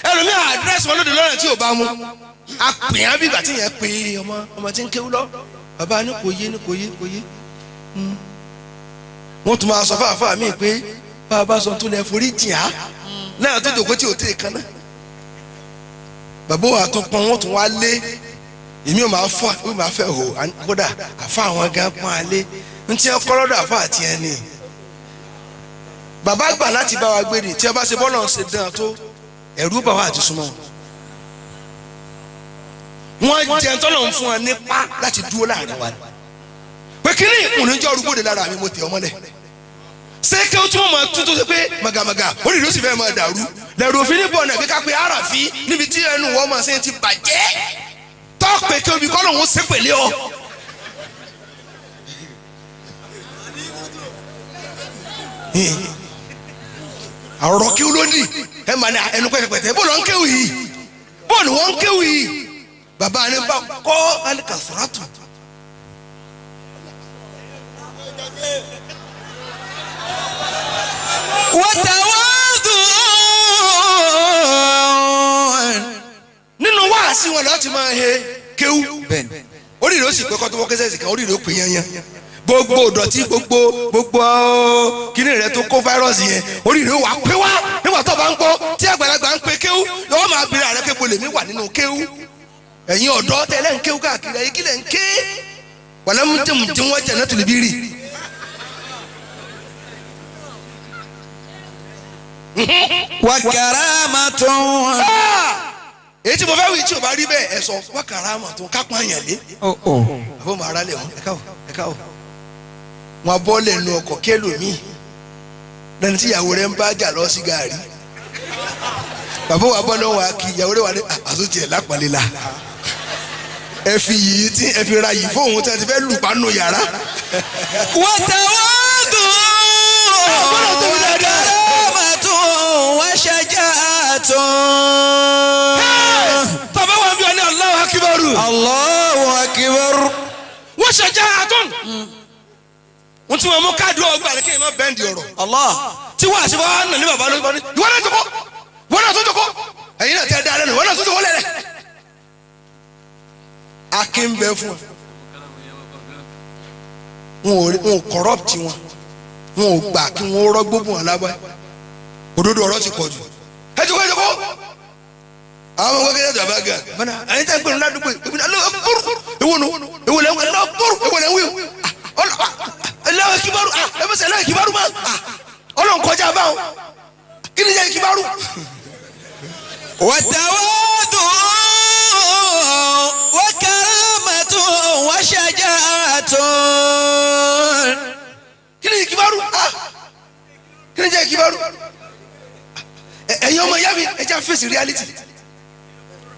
Ẹlòmíà àdírẹ́sì wọn lóde lọ́rẹ̀ tí ò bá mu. Àpèyàn bí ìgbà tí yẹn pè é ọmọ ọmọ tí ń kéwú lọ. Bàbá ní kò yé ní kò yé kò yé. Wọ́n tún máa sọ fáfáà mí pé bàbá sọ tó lẹ forí jìn á. Náà tó dòkó tí ò tẹ̀ kan náà. Bàbá wa tún pọn wọ́n tún wá lé. Èmi ò máa fọ ò máa fẹ́ hò kódà àfa àwọn gan pọ́n alé ntí ẹ kọ́ lọ́dọ̀ àfa àti ẹni. Bàbá gbà láti bá wa gbé ni tí ẹ bá ṣe bọ́ọ̀lù ṣe dán tó ẹ̀rú bà wá àti súnmọ́ wọn. Wọ́n jẹ́ tọ́lọ̀ ń fún wa nípa láti dúró láàrin wa. Pé kí ni ìkùnújọ́ arúgbóde lára mi mo tẹ̀ ọmọlẹ̀. Ṣé kí o tún mọ̀ tuntun ṣe pé màgàmàgà orí ìlú sì fẹ́ máa dàrú. Lẹ̀rù òfin ní bọ̀ọ̀nà bí ká pé àràfí níbi tí ẹnu wọ́n máa ṣe ti bàjẹ́. Tọ́pẹ̀ kí omi kọ́ lòun ṣe pèlè ọ. Àrọ̀ kí ló dì ẹ máa ní ẹnu pẹ̀tẹ̀pẹ̀tẹ̀ bó lọ ń kéwì yìí bó ni wọ́n ń kéwì yìí bàbá ni bá kọ́ alikasaratu. Wàtàwádùn. Nínú wáàsí wọn lọ́ọ́ ti máa he kéwú orí rẹ̀ ó sì pé kọ́ tó wọ́n kẹ́sẹ̀ sí kan orí rẹ̀ ó pè yányán gbogbo ìdọ̀tí gbogbo gbogbo kíní rẹ̀ tó kó fáírọ́ọ̀sì yẹn orí rẹ̀ ó wà pé wá nígbà tó bá ń gbọ́ tí àgbàlagbà ń pe kéwú lọ́wọ́ máa bèrè àrẹ pé bolè mi wà nínú kéwú ẹ̀yin ọ̀dọ́ tẹ́lẹ̀ ń kéwú káàkiri ẹ̀yin kílẹ̀ ń ké wàlẹ́ mú jẹ́ mú wọ́n jẹ̀ náà tùlù bí rì. Wàkàràmàtún. Èyí tí mo fẹ́ wí tí o bá rí bẹ́ẹ̀ ẹ sọ wàkàràmàtún kápá yàn lé. Àbọ̀ màá rálẹ̀ wọn ẹ̀ka o ẹ̀ka o. Wọn bọ́ lẹ́nu ọkọ̀ kẹlòmíì lẹ́nu tí ìyàwó rẹ̀ ń bá jà lọ sí gàárì. Bàbá wa bọ́ lọ́wọ́ wa kí ìyàwó rẹ̀ wà ní àtúntì ẹ̀ lápàlẹ́ la. Ẹ fi yìí tí ẹ fi ra yìí fóun tí a ti fẹ́ lù pánú yàrá. Wàtàwádùn. Wàkàràmàtún wàṣàjàtún. Bàbá wa bí wọn ní Allahu Akbar. Allahu Akbar. Wọ́n ṣàjàtún. Wọ́n ti wọ́n mú káàdì ọgbà rẹ̀ kí n má bẹ́ǹdì ọ̀rọ̀. Allah. Tí wọ́n àṣẹ wọ́n nà ní bàbá lórí bọ́ni. Ìwọ náà jókòó. Ìwọ náà tún jókòó. Ẹ̀yin náà tẹ́ da lẹ́nu. Ìwọ náà tún jókòó lẹ́rẹ̀. Akin bẹ fún wọn. Wọn ò corrupt wọn. Wọn ò gbà kí wọ́n rọ́ gbógun wọn lábẹ́. Òdodo ọ̀rọ̀ ti pọ̀ jù. Ẹ jókòó ẹ jókòó. Àwọn ọmọ kékeré tó bá gà. Bọ́nà ẹ̀yin tẹ́ ń pè ní ládùúgbò yìí. Ewo nu ewo lẹ́ ń ewo lẹ́ ń wí. Ẹlẹ́wọ̀n kibaru ẹ fẹsẹ̀ ẹlẹ́wọ̀n kibaru ma Ọlọ́run kọjá báwọn kí ni jẹ́ kibaru. Wàtàwádùn wàkàràmàtún wàṣàjàtún. Kí ni kibaru kí ni jẹ́ kibaru. Ẹ̀yin ọmọ ìyá mi ẹ jẹ́ fèsì reality.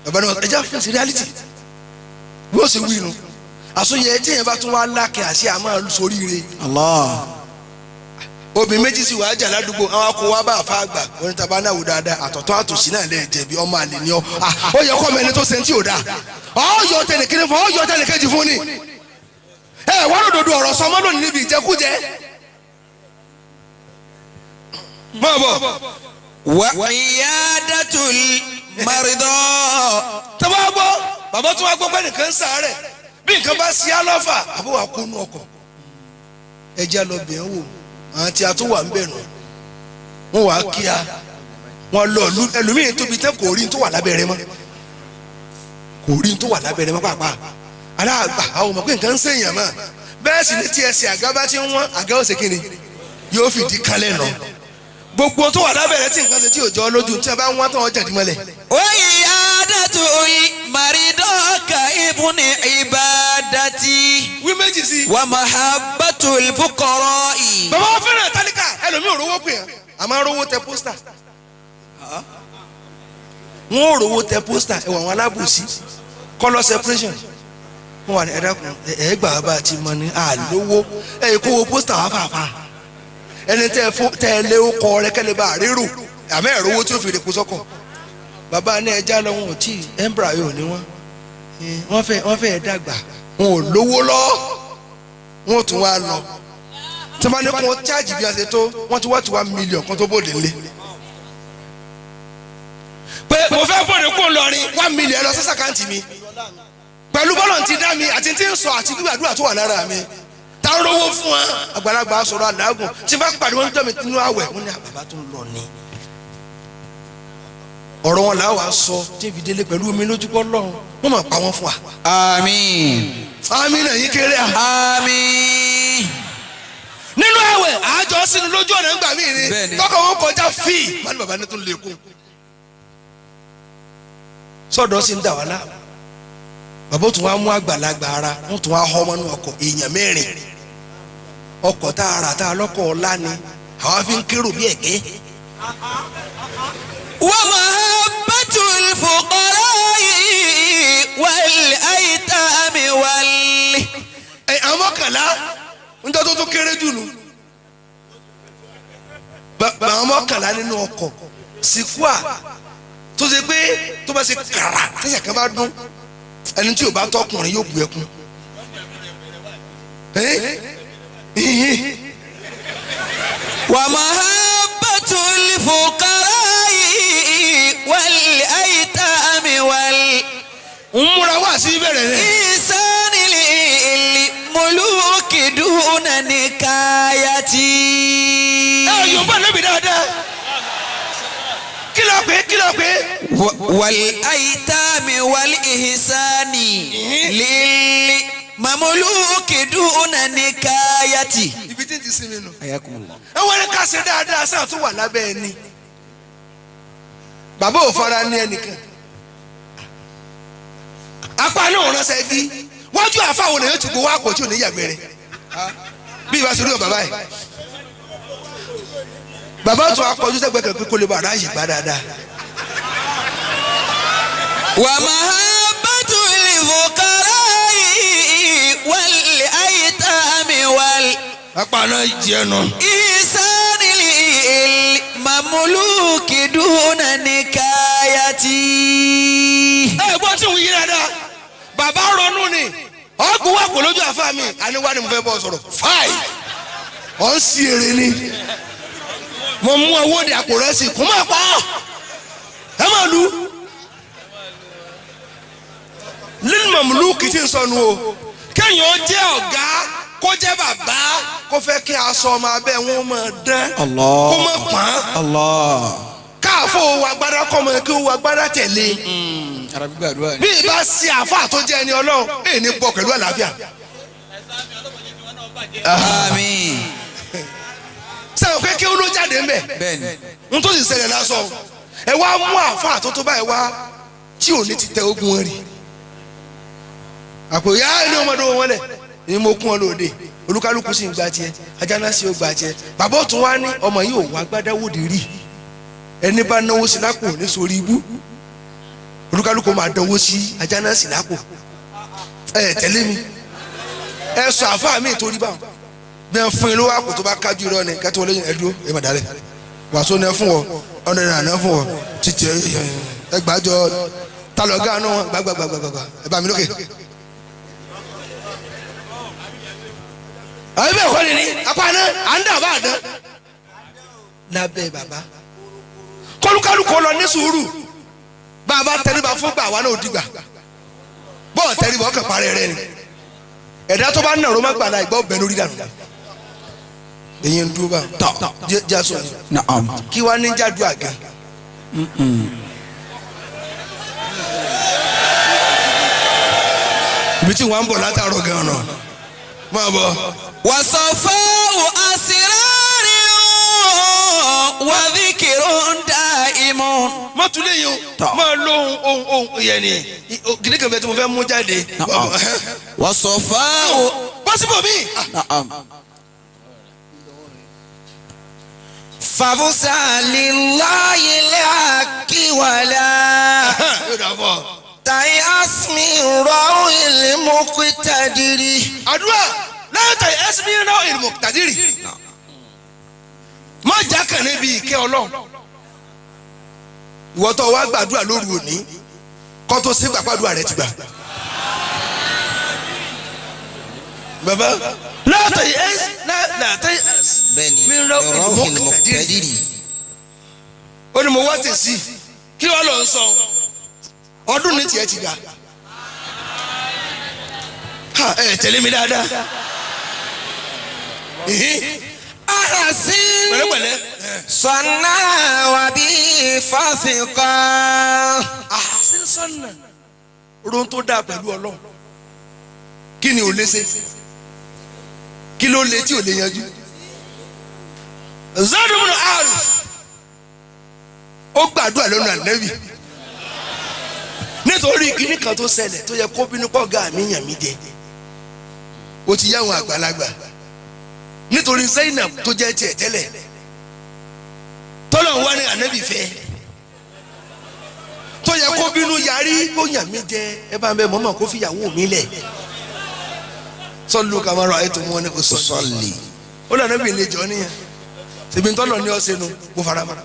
Bàbá náà ẹja fèsì reality bí ó sì wí nu àsọyẹ tí yẹn bá tún wá lákẹ́ àṣẹ àmọ́ sóríire. Allah. Obìnrin méjì sì wàá jà ládùúgbò àwọn akọ wa bá àfa àgbà wọn ní taba náà wò dáadáa àtọ̀tọ̀ àtòsí náà lè jẹ̀bi ọmọ àlè ni ọ. Ó yẹ kọ́ mẹ́ni tó sẹ́ńtì ò dáa ọ yọ tẹnì kíní fún ọ yọ tẹnì kejì fún ni. Ẹ wọ́n lòdòdó ọ̀rọ̀ sọmọ́ lónìí níbi ìjẹkújẹ. Mọ̀ bọ̀. Wa iyadatul marida. Tọ́ba gbọ́ bàbá tó wá gbọ́ pé nìkan ń sàárẹ̀ bí nǹkan bá sí alọ́fà àbúrò àkónú ọkọ̀ ẹ jẹ́ lọ bẹ̀ ń wò àwọn tí a tún wà ń bẹ̀ nù wọ́n wàá kíá wọ́n lọ ẹlòmíín tóbi tẹ́ kò rí tó wà lábẹ́ rẹ mọ́ kò rí tó wà lábẹ́ rẹ mọ́ pàápàá aláàgbà àwọn ọmọ pé nǹkan ń sèèyàn mọ́ bẹ́ẹ̀ sì ni tí ẹsẹ̀ àga bá ti ń wọ́n àga ó ṣe kíni yóò fìdí kalẹ̀ nù gbogbo tó wà lábẹ́ rẹ tí nǹkan ṣe tí ò jọ lójú tí a bá ń wọ́n tán ọjà dìmọ́lẹ̀. Wa iyadatul marida ka ibni ibadati. Wí méjì sí. Wa mahabbatul fuqara'i. Bàbá wọn fẹ́ràn tálíkà ẹlòmíì ò rówó pè é àmọ́ rówó tẹ pósítà. Wọ́n ò rówó tẹ pósítà ẹ̀wọ̀n àwọn alábòsí colour separation. Wọ́n wà ní ẹ̀dákun ẹ̀ gbà bá a ti mọ ní àlówó ẹ̀ kó wo pósítà wá fàáfàá. Ẹni tẹ́ ẹ lé kọ rẹ kẹ́lẹ́ bá rírù àmọ́ ẹ̀rọ owó tí ó fi rè kó sọ́kọ̀. Bàbá ní ẹja lọ wọn ò tí embryo ni wọ́n fẹ́ dàgbà wọn ò lówó lọ wọn ò tún wá lọ. Tí wọ́n bá ní kó chájì bí wọ́n ṣe tó wọ́n ti wá ti 1 million kan tó bòde ńlẹ̀. Pé mo fẹ́ bòde kó lọrin 1 million lọ sí sàkáǹtì mi pẹ̀lú bọ́lọ̀ ti dá mi àti tí ń sọ àti gbígbàdúrà tó wà lára mi. Ta ń rówó fún wa àgbàlagbà sọ̀rọ̀ àdágùn tí bá pàdé wọn jọ́ mi nínú àwẹ̀ wọn ní àbàbà tó ń lọ ni. Ọ̀rọ̀ wọn là wà sọ tí fi délé pẹ̀lú omi lójúkọ́ lọ́run wọ́n máa pa wọ́n fún wa. Àmín. Àmín náà yín kéré à. Àmín. Nínú àwẹ̀ àjọ sínú lójú ọ̀nà ńgbà mí ni tọkọ wọn kọjá fíì wọn ní bàbá ní tó lè kú. Sọ̀dọ̀ sì ń dà wá láàmú. Bàbá tún wá mú àgbàlagbà ara wọn tún wá họ ọmọ nínú ọkọ̀ èèyàn mẹ́rin ọkọ̀ tá a rà tá a lọ́kọ̀ ọ̀la ni àwa fi ń kérò bí ẹ̀gẹ́. Wa mahabbatul fuqara'i wal aytami wal. Ẹ àwọn mọ́kànlá ń jọ́ tó kéré jù nù. Àwọn mọ́kànlá nínú ọkọ̀ síkúà tó ṣe pé tó bá ṣe kàrà tẹ̀sán kan bá dún ẹni tí o bá tọkùnrin yóò bu ẹkún. Wa mahabbatul fuqara'i wal aytami wal. Ń múra wá sí bẹ̀rẹ̀ rẹ̀. Ihsani lil muluki duna nikayati. Ẹ yóò bá lóbi dáadáa. Kí ló pé kí ló pé. Wal aytami wal ihsani lil mamuluki duna nikayati. Ibi tí n ti sinmi nù. Ẹ wọ́n ní ká ṣe dáadáa sáà tó wà lábẹ́ ẹni. Bàbá ò fara ní ẹnìkan. Apá náà ránṣẹ́ bí wájú àfáwọn èèyàn ti gbowó àpò tí ò ní yàgbẹ́ rẹ̀. Bí ìbá ṣe rí ọ bàbá yìí. Bàbá tún akọjú sẹ́gbẹ́ kan pé kó lè bá aráàyè gbá dáadáa. Wa mahabbatul fuqara'i wal aytami wal. Apá náà jẹnu. Ihsani lil mamuluki duna nikayati. Ẹ gbọ́ tí òun yí dáadáa. Bàbá ronú ni ọ̀gbìn wà kò lójú àfa mi àní wà ní mo fẹ́ bọ́ sọ̀rọ̀ fáì ọ̀ ń si èrè ni mo mú owó de àpò rẹ sí kó má pa ẹ má lu lílù mọ̀mùlùkì tí ń sọnù o kéèyàn jẹ́ ọ̀gá kó jẹ́ bàbá kó fẹ́ kí aṣọ ọmọ abẹ́ wọn máa dán kó má pọ́n káàfó wa agbára kọ́ mọ kí wọ́n agbára tẹ̀lé bí ìbá sí àáfà tó jẹ́ ẹni ọlọ́run èyí ní bọ̀ pẹ̀lú àlàáfíà. Àmín. Sẹ́wọ̀n pé kí ó ló jáde ń bẹ̀ n tó sì ṣẹlẹ̀ lásán ẹ wá mú àáfà tó tó báyìí wá tí ò ní ti tẹ ogun wọn rí àpò ìyá ẹni ọmọdé wọn lẹ ni mo kún ọ lóde olúkálùkù sì ń gba tiẹ̀ ajá náà sì ó gba tiẹ̀ bàbá òtún wá ní ọmọ yìí ò wá gbádáwòdì rí ẹni bá náwó sí lápò ní sórí ibú Olúkálùkù máa dánwó sí ajá náà sì lápò. Ẹ tẹ̀lé mi. Ẹ sọ àfáà mi torí báwọn. Bí ẹ fún yín lówó àpò tó bá kájú irọ́ ni kẹ́tí wọlé ẹ dúró ẹ má dálẹ̀. Wàásù ni ẹ fún wọ, ọ̀nà ìrànà fún wọ, títí ẹ gbàjọ talọ̀ gánú wọn gbàgbàgbàgbà ẹ bá mi lókè. Àbí bẹ́ẹ̀ kọ́ ni ní apá náà à ń dà bá àdán. Lábẹ́ bàbá kọlùkọlù lọ ní sùúrù bàbá tẹríba fún gbà wà náà ó dìgbà bọ́ọ̀ tẹríba ọkàn parẹ́ rẹ ni ẹ̀dá tó bá nàró má gbà náà ìgbà ọbẹ̀ lórí dànù. Èyí ń dúró bá jásọ ni kí wàá ní jádùá gan. Ibi tí wọ́n ń bọ̀ látàárọ̀ gan-an náà máa bọ̀. Wàsọ̀fáwò àsìrárì wàdíkìrò ń dá ìmọ̀. Má tún lè yín o, máa lo ohun ohun yẹn ni kìnìún kan bẹ tí mo fẹ́ mú jáde. Wàsọ̀fáwò. Bọ́sibọ̀ mi. Fàfúsà lillahi al-haqi wala. Yóò dà fún ọ. Tàyí asmi rọ́ọ̀ il-muqtadiri. Àdúrà láti asmi rọ́ọ̀ il-muqtadiri. Má jákàn níbi ìkẹ́ Ọlọ́run. Ìwọ tó wá gbàdúrà lóru òní kó tó sí gbàgbàdúrà rẹ ti gbà. Bàbá láti asmi rọ́ọ̀ il-muqtadiri. Ó ní mo wá tẹ̀sí kí wàá lọ sọ ọdún ní tiẹ̀ ti gbà. Ẹ tẹ̀lé mi dáadáa. Ahasin pẹ̀lẹ́pẹ̀lẹ́. Sọ̀nà wà bí fásikọ́. Ahasin sọ̀nà ron tó dáa pẹ̀lú Ọlọ́run. Kí ni ò lè ṣe? Kí ló lè tí ò lè yanjú? Zadumunu Arif ó gbàdúrà lọ́nà Ànábì nítorí kíní kan tó ṣẹlẹ̀ tó yẹ kó bínú pọ̀ ga mi yàn mí jẹ. Ó ti yá àwọn àgbàlagbà nítorí Zainab tó jẹ́ tiẹ̀ tẹ́lẹ̀ tọ́lọ̀ ń wá ní Ànábì fẹ́ tó yẹ kó bínú yarí kó yàn mí jẹ ẹ bá ń bẹ mọ́mọ́ kó fìyàwó mi lẹ̀ sọ́lù kàmárọ̀ ayé tó mú wọn ní kò sọ́ọ̀lì ó lànà bí ilé jọ níyàn ṣèbí ntọ́lọ̀ ní ọ̀sẹ̀ nu kó fara mọ́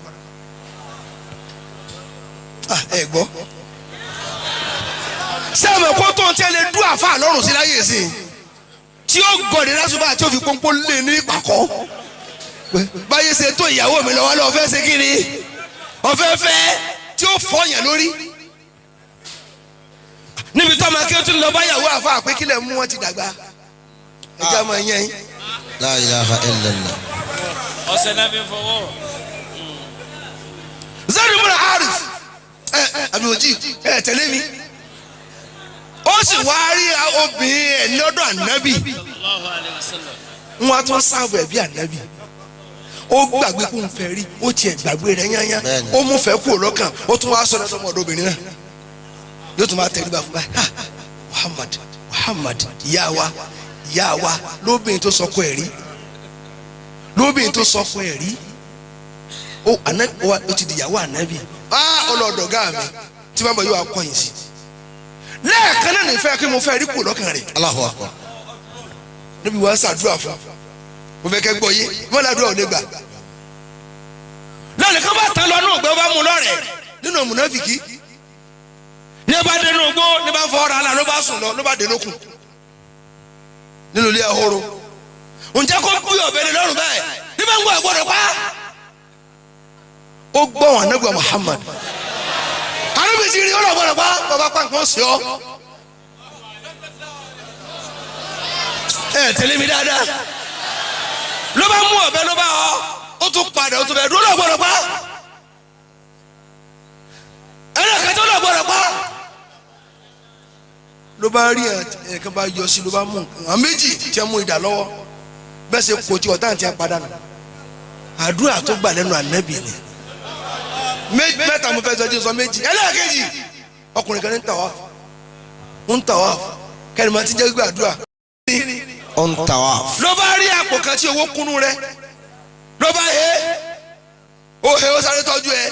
ẹ gbọ́ sẹ́mi kó tó ń tẹ́lẹ̀ dú àfa lọ́rùn sí láyé sí tí ó gọ̀dẹ̀ lásùbà tí ó fi pọ́npọ́n lé ní ìpàkọ́ báyé ṣe tó ìyàwó mi lọ́wọ́ lọ́wọ́ fẹ́ ṣe kí ni ọ̀fẹ́ fẹ́ tí ó fọyàn lórí níbi tó máa kí ó tún lọ báyàwó àfa pé kílẹ̀ mú wọn ti dàgbà ẹja máa yẹn yín. La ilaha illallah. Ọ̀sẹ̀ náà fi fọwọ́. Zadu múra Arif ẹ àbí òjì ẹ tẹ̀lé mi ó sì wá rí obìnrin ẹ̀ lọ́dọ̀ ànábì wọn á tún sáàbù ẹ̀ bí ànábì ó gbàgbé kó ń fẹ́ rí ó tiẹ̀ gbàgbé rẹ̀ yányá ó mú fẹ́ kúrò lọ́kàn ó tún wá sọ̀rọ̀ sọmọ ọ̀dọ̀ obìnrin náà yóò tún máa tẹríba fún báyìí Muhammad Muhammad ìyá wa ìyá wa lóbìnrin tó sọkọ ẹ̀ rí lóbìnrin tó sọkọ ẹ̀ rí ó ànábì ó ti dìyàwó ànábì ọlọ́dọ̀ gáà mi tí bá ń bọ̀ yóò wá kọ̀yìn sí lẹ́ẹ̀kan náà nífẹ̀ẹ́ kí mo fẹ́ rí kù lọ́kàn rẹ̀. Allahu Akbar. Níbi wàá ṣàdúrà fún mo fẹ́ kẹ́ gbọ́ yé mọ́ làdúrà ò lè gbà. Lọ́ọ̀nì kan bá tán lọ nínú ògbẹ́ bá mú lọ́rẹ̀ nínú mùnáfìkì ní bá dé nínú ògbó ní bá fọ́ ọ́ra ló bá sùn lọ ló bá dé lókun nínú ilé ahoro. Ǹjẹ́ kó kú ọ̀bẹ ní lọ́rùn báyìí ní bá ń gbọ́ àgbọ̀dọ̀ pa. Ó gbọ́ wọn Ànábì Muhammad arábìnrin rí ọlọ́gbọ́dọ̀ pa bàbá pa nǹkan sí ọ. Ẹ tẹ̀lé mi dáadáa ló bá mú ọ̀bẹ ló bá ọ ó tún padà ó tún bẹ̀ dúró ọlọ́gbọ́dọ̀ pa ẹlẹ́kẹ̀tọ́ ọlọ́gbọ́dọ̀ pa ló bá rí ẹ̀kan bá yọ sí ló bá mú nǹkan àwọn méjì tí ẹ mú idà lọ́wọ́ bẹ́ẹ̀ ṣe kò tí ọ̀tá àti apádànù àdúrà tó gbà lẹ́nu Ànábì ni mẹ́ta mo fẹ́ sọ jí sọ méjì ẹlẹ́ẹ̀kejì ọkùnrin kan ní tawaf ń tawaf kẹ́ni máa ti jẹ́ gbàdúrà. Ó ń tawaf. Ló bá rí àpò kan tí owó kúnnú rẹ ló bá he ó he ó sáré tọ́jú ẹ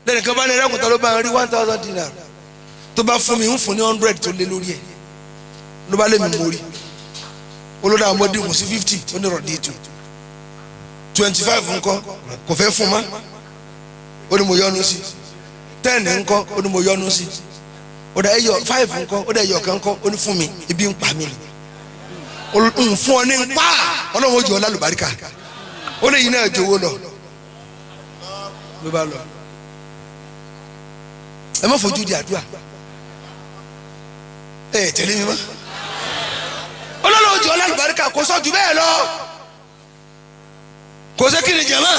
lẹ́nìkan bá ní ẹlẹ́kùn tó ló bá ń rí 1,000 dinar Tó bá fún mi ń fún ní 100 tó lé lórí ẹ̀. Ló bá lé mi mórí. Olódà ọmọdé kò sí 50 ó ní rọ̀dí ètò. 25 ńkọ́ kò fẹ́ fún ma. Ó ní mo yọnu sí. 10 ńkọ́ ó ní mo yọnu sí. Ó dà ẹyọ 5 ńkọ́ ó dà ẹyọ kan ńkọ́ ó ní fún mi ebi ń pa mi ni. Ń fún ọ ní ń pa ọlọ́run ó jẹ́ ọ lálùbáríkà. Ó lè yí náà jowó lọ. Ló bá lọ. Ẹ má fojú di àdúrà. Ẹ tẹ̀lé mi mọ́. Ọlọ́run ó jẹ́ ọ lálùbáríkà kò sọ jù bẹ́ẹ̀ lọ. Kò sí kí ni jẹ̀mọ́.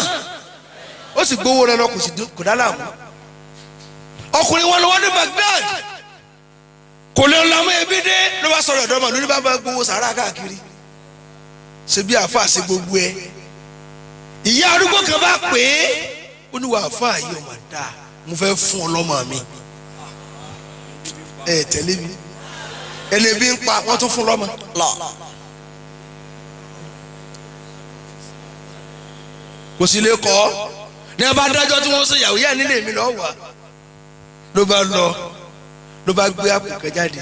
Ó sì gbowó rẹ lọ kò sì kò dá láàmú. Ọkùnrin wọn lọ wọ́n ní Baghdad. Kò lè lọ́mọ ebi dé ló bá sọ̀rọ̀ ọ̀dọ́ mọ̀ lórí bá bá gbowó sàrà káàkiri. Ṣé bí àáfàá ṣe gbogbo ẹ? Ìyá arúgbó kan bá pè é. Ó ní wà àáfàá yìí ọmọ dáa mo fẹ́ fún ọ lọ́mọ mi. Ẹ tẹ̀lé mi. Ẹni bí ń pa wọ́n tún fún lọ́mọ. Kò sí lè kọ́ ní a bá dájọ́ tí wọ́n ṣe ìyàwó yá nílé mi lọ́wọ́ wá. Ló bá lọ ló bá gbé àpò kan jáde.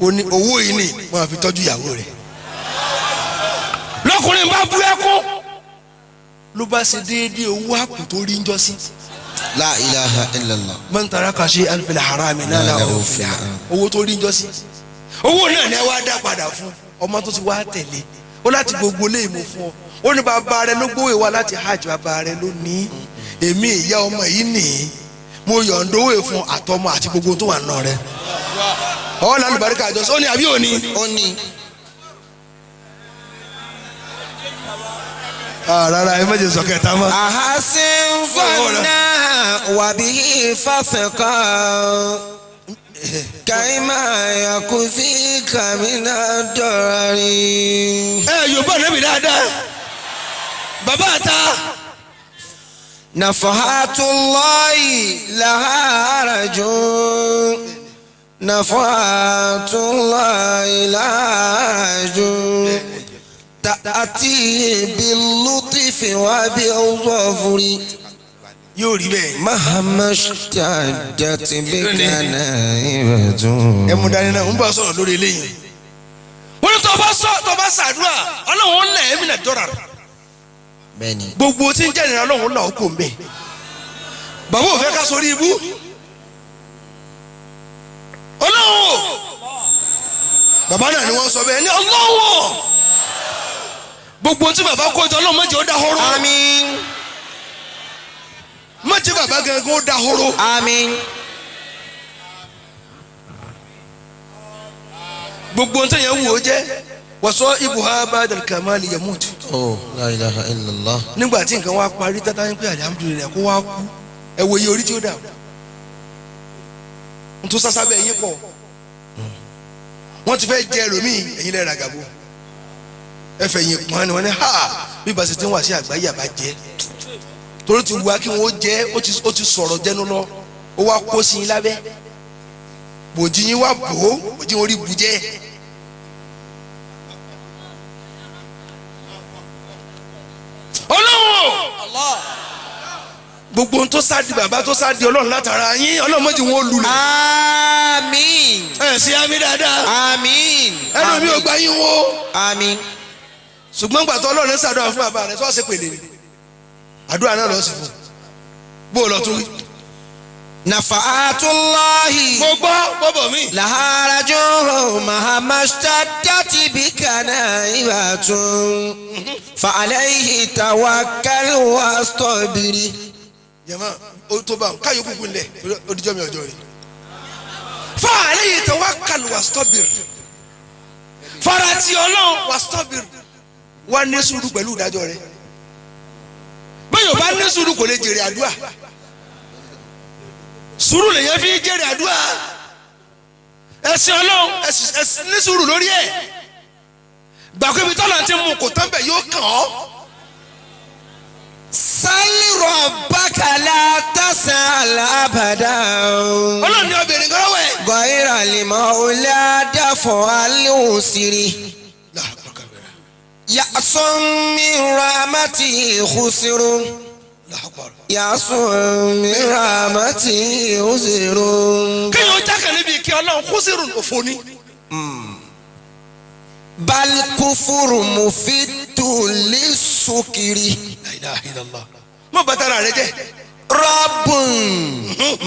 Ó ní owó yìí ni wọ́n fi tọ́jú ìyàwó rẹ̀. Lọ́kùnrin bá bú ẹkún. Ló bá ṣe déédéé owó àpò tó rí ń jọ sí. La ilaha illallah. Man taraka shay'an fil harami nalahu fil haram. Owó tó rí ń jọ sí. Owó náà ni ẹ wá dá padà fún ọmọ tó ti wá tẹ̀lé. Ó láti gbogbo lé ìmọ̀ fún ọ. Ó ní bàbá rẹ ló gbówó ìwà láti hajj bàbá rẹ ló ní. Èmi ìyá ọmọ yìí nìyí. Mo yọ̀ǹda owó fún àtọmọ àti gbogbo tó wà nù rẹ. Ọ̀ lálùbáríkà àjọṣe ó ní àbí òní. Ó ní. Rárá ẹ má jẹ́ sọ kẹta mọ́. Ahasin fana wàbí fàfẹ́kọ̀ kaima yakufi kamina dọ̀rí. Ẹ Yorùbá nẹ́bi dáadáa. Bàbá àta. Nafahatullahi laha rajul. Nafahatullahi laha rajul. Ta'ati bil-lutfi wa bil-ghafri. Yóò rí bẹ́ẹ̀. Mahama shtaddat bika na'ibatun. Ẹ mú dání náà, ń bá sọ̀rọ̀ lórí eléyìí. Wọ́n ní tó bá sọ tó bá ṣàdúrà, Ọlọ́run ń lẹ̀ ẹ́mí náà dọ́ra. Bẹ́ẹ̀ni. Gbogbo tí ń jẹ́ ìnira Ọlọ́run là ó kò ń bẹ̀. Bàbá ò fẹ́ ká sórí ibú. Ọlọ́run o. Bàbá náà ni wọ́n sọ bẹ́ẹ̀ ní Ọlọ́run o. Gbogbo tí bàbá kó jọ Ọlọ́run má jẹ́ ó dahoro. Àmín. Má jẹ́ bàbá gangan ó dahoro. Àmín. Gbogbo tí yẹn wù ó jẹ́ wàsọ ibùhá ba'dal kamali yamut. Oh, la ilaha illallah. Nígbà tí nǹkan wá parí tátá ń pè alhamdulillah kó wá kú ẹ wo iye orí tí ó dà. N tó sásá bẹ́ẹ̀ yín pọ̀. Wọ́n ti fẹ́ jẹ ẹlòmíì ẹ̀yin lẹ́ẹ̀rọ àgàbọ̀. Ẹfẹ yìí pọn ni wọn ní ha bí bàṣẹ tí ń wà sí àgbáyé àbá jẹ torí ti wá kí wọn ó jẹ ó ti sọ̀rọ̀ jẹnu lọ ó wá kó sí yín lábẹ́ bòjì yín wá bò ó bòjì wọn rí bu jẹ. Ọlọ́run gbogbo ohun tó sáà di bàbá tó sáà di Ọlọ́run látara yín Ọlọ́run mọ́jú wọn ó lulẹ̀. Àmín. Ẹ ṣe àmín dáadáa. Àmín. Ẹnu mi ò gbà yín wo. Àmín. Ṣùgbọ́n gbàtọ́ Ọlọ́run ṣàdúrà fún bàbá rẹ̀ sọ́ọ̀sì pèlè ni àdúrà náà lọ́ọ́ sì fún bó o lọ tún wí. Nafa'atullahi. Mo gbọ́ bọ́bọ̀ mi. Laharaju mahamashtaddat bika na'ibatun fa alayhi tawakkal wastabiri. Jẹ̀mọ́ o tó bá káyọ̀ kúkú ńlẹ̀ odijọ́ mi ọjọ́ rẹ̀. Fa alayhi tawakkal wastabiri. Farati Ọlọ́run wastabiri. Wá ní sùúrù pẹ̀lú ìdájọ́ rẹ̀. Bẹ́ẹ̀ yóò bá ní sùúrù kò lè jèrè àdúrà. Sùúrù lèyàn fi jèrè àdúrà. Ẹ̀sìn Ọlọ́run ẹ̀sìn ní sùúrù lórí ẹ̀. Gbàgbé tọ́lá ti mú kò tán bẹ̀ yóò kàn ọ́. Sali rabbaka la tasal abada. Ọlọ́run ní obìnrin kan lọ́wọ́ ẹ̀. Ghayra al-mawla dafa al-usri. Ya'sum min rahmatihi khusrun. Ya'sum min rahmatihi khusrun. Kéèyàn já kí Ọlọ́run kúsìrù òfò ni. Bal kufuru mufitu lisukiri. La ilaha illallah. Mọ bàtà rẹ jẹ. Rabbun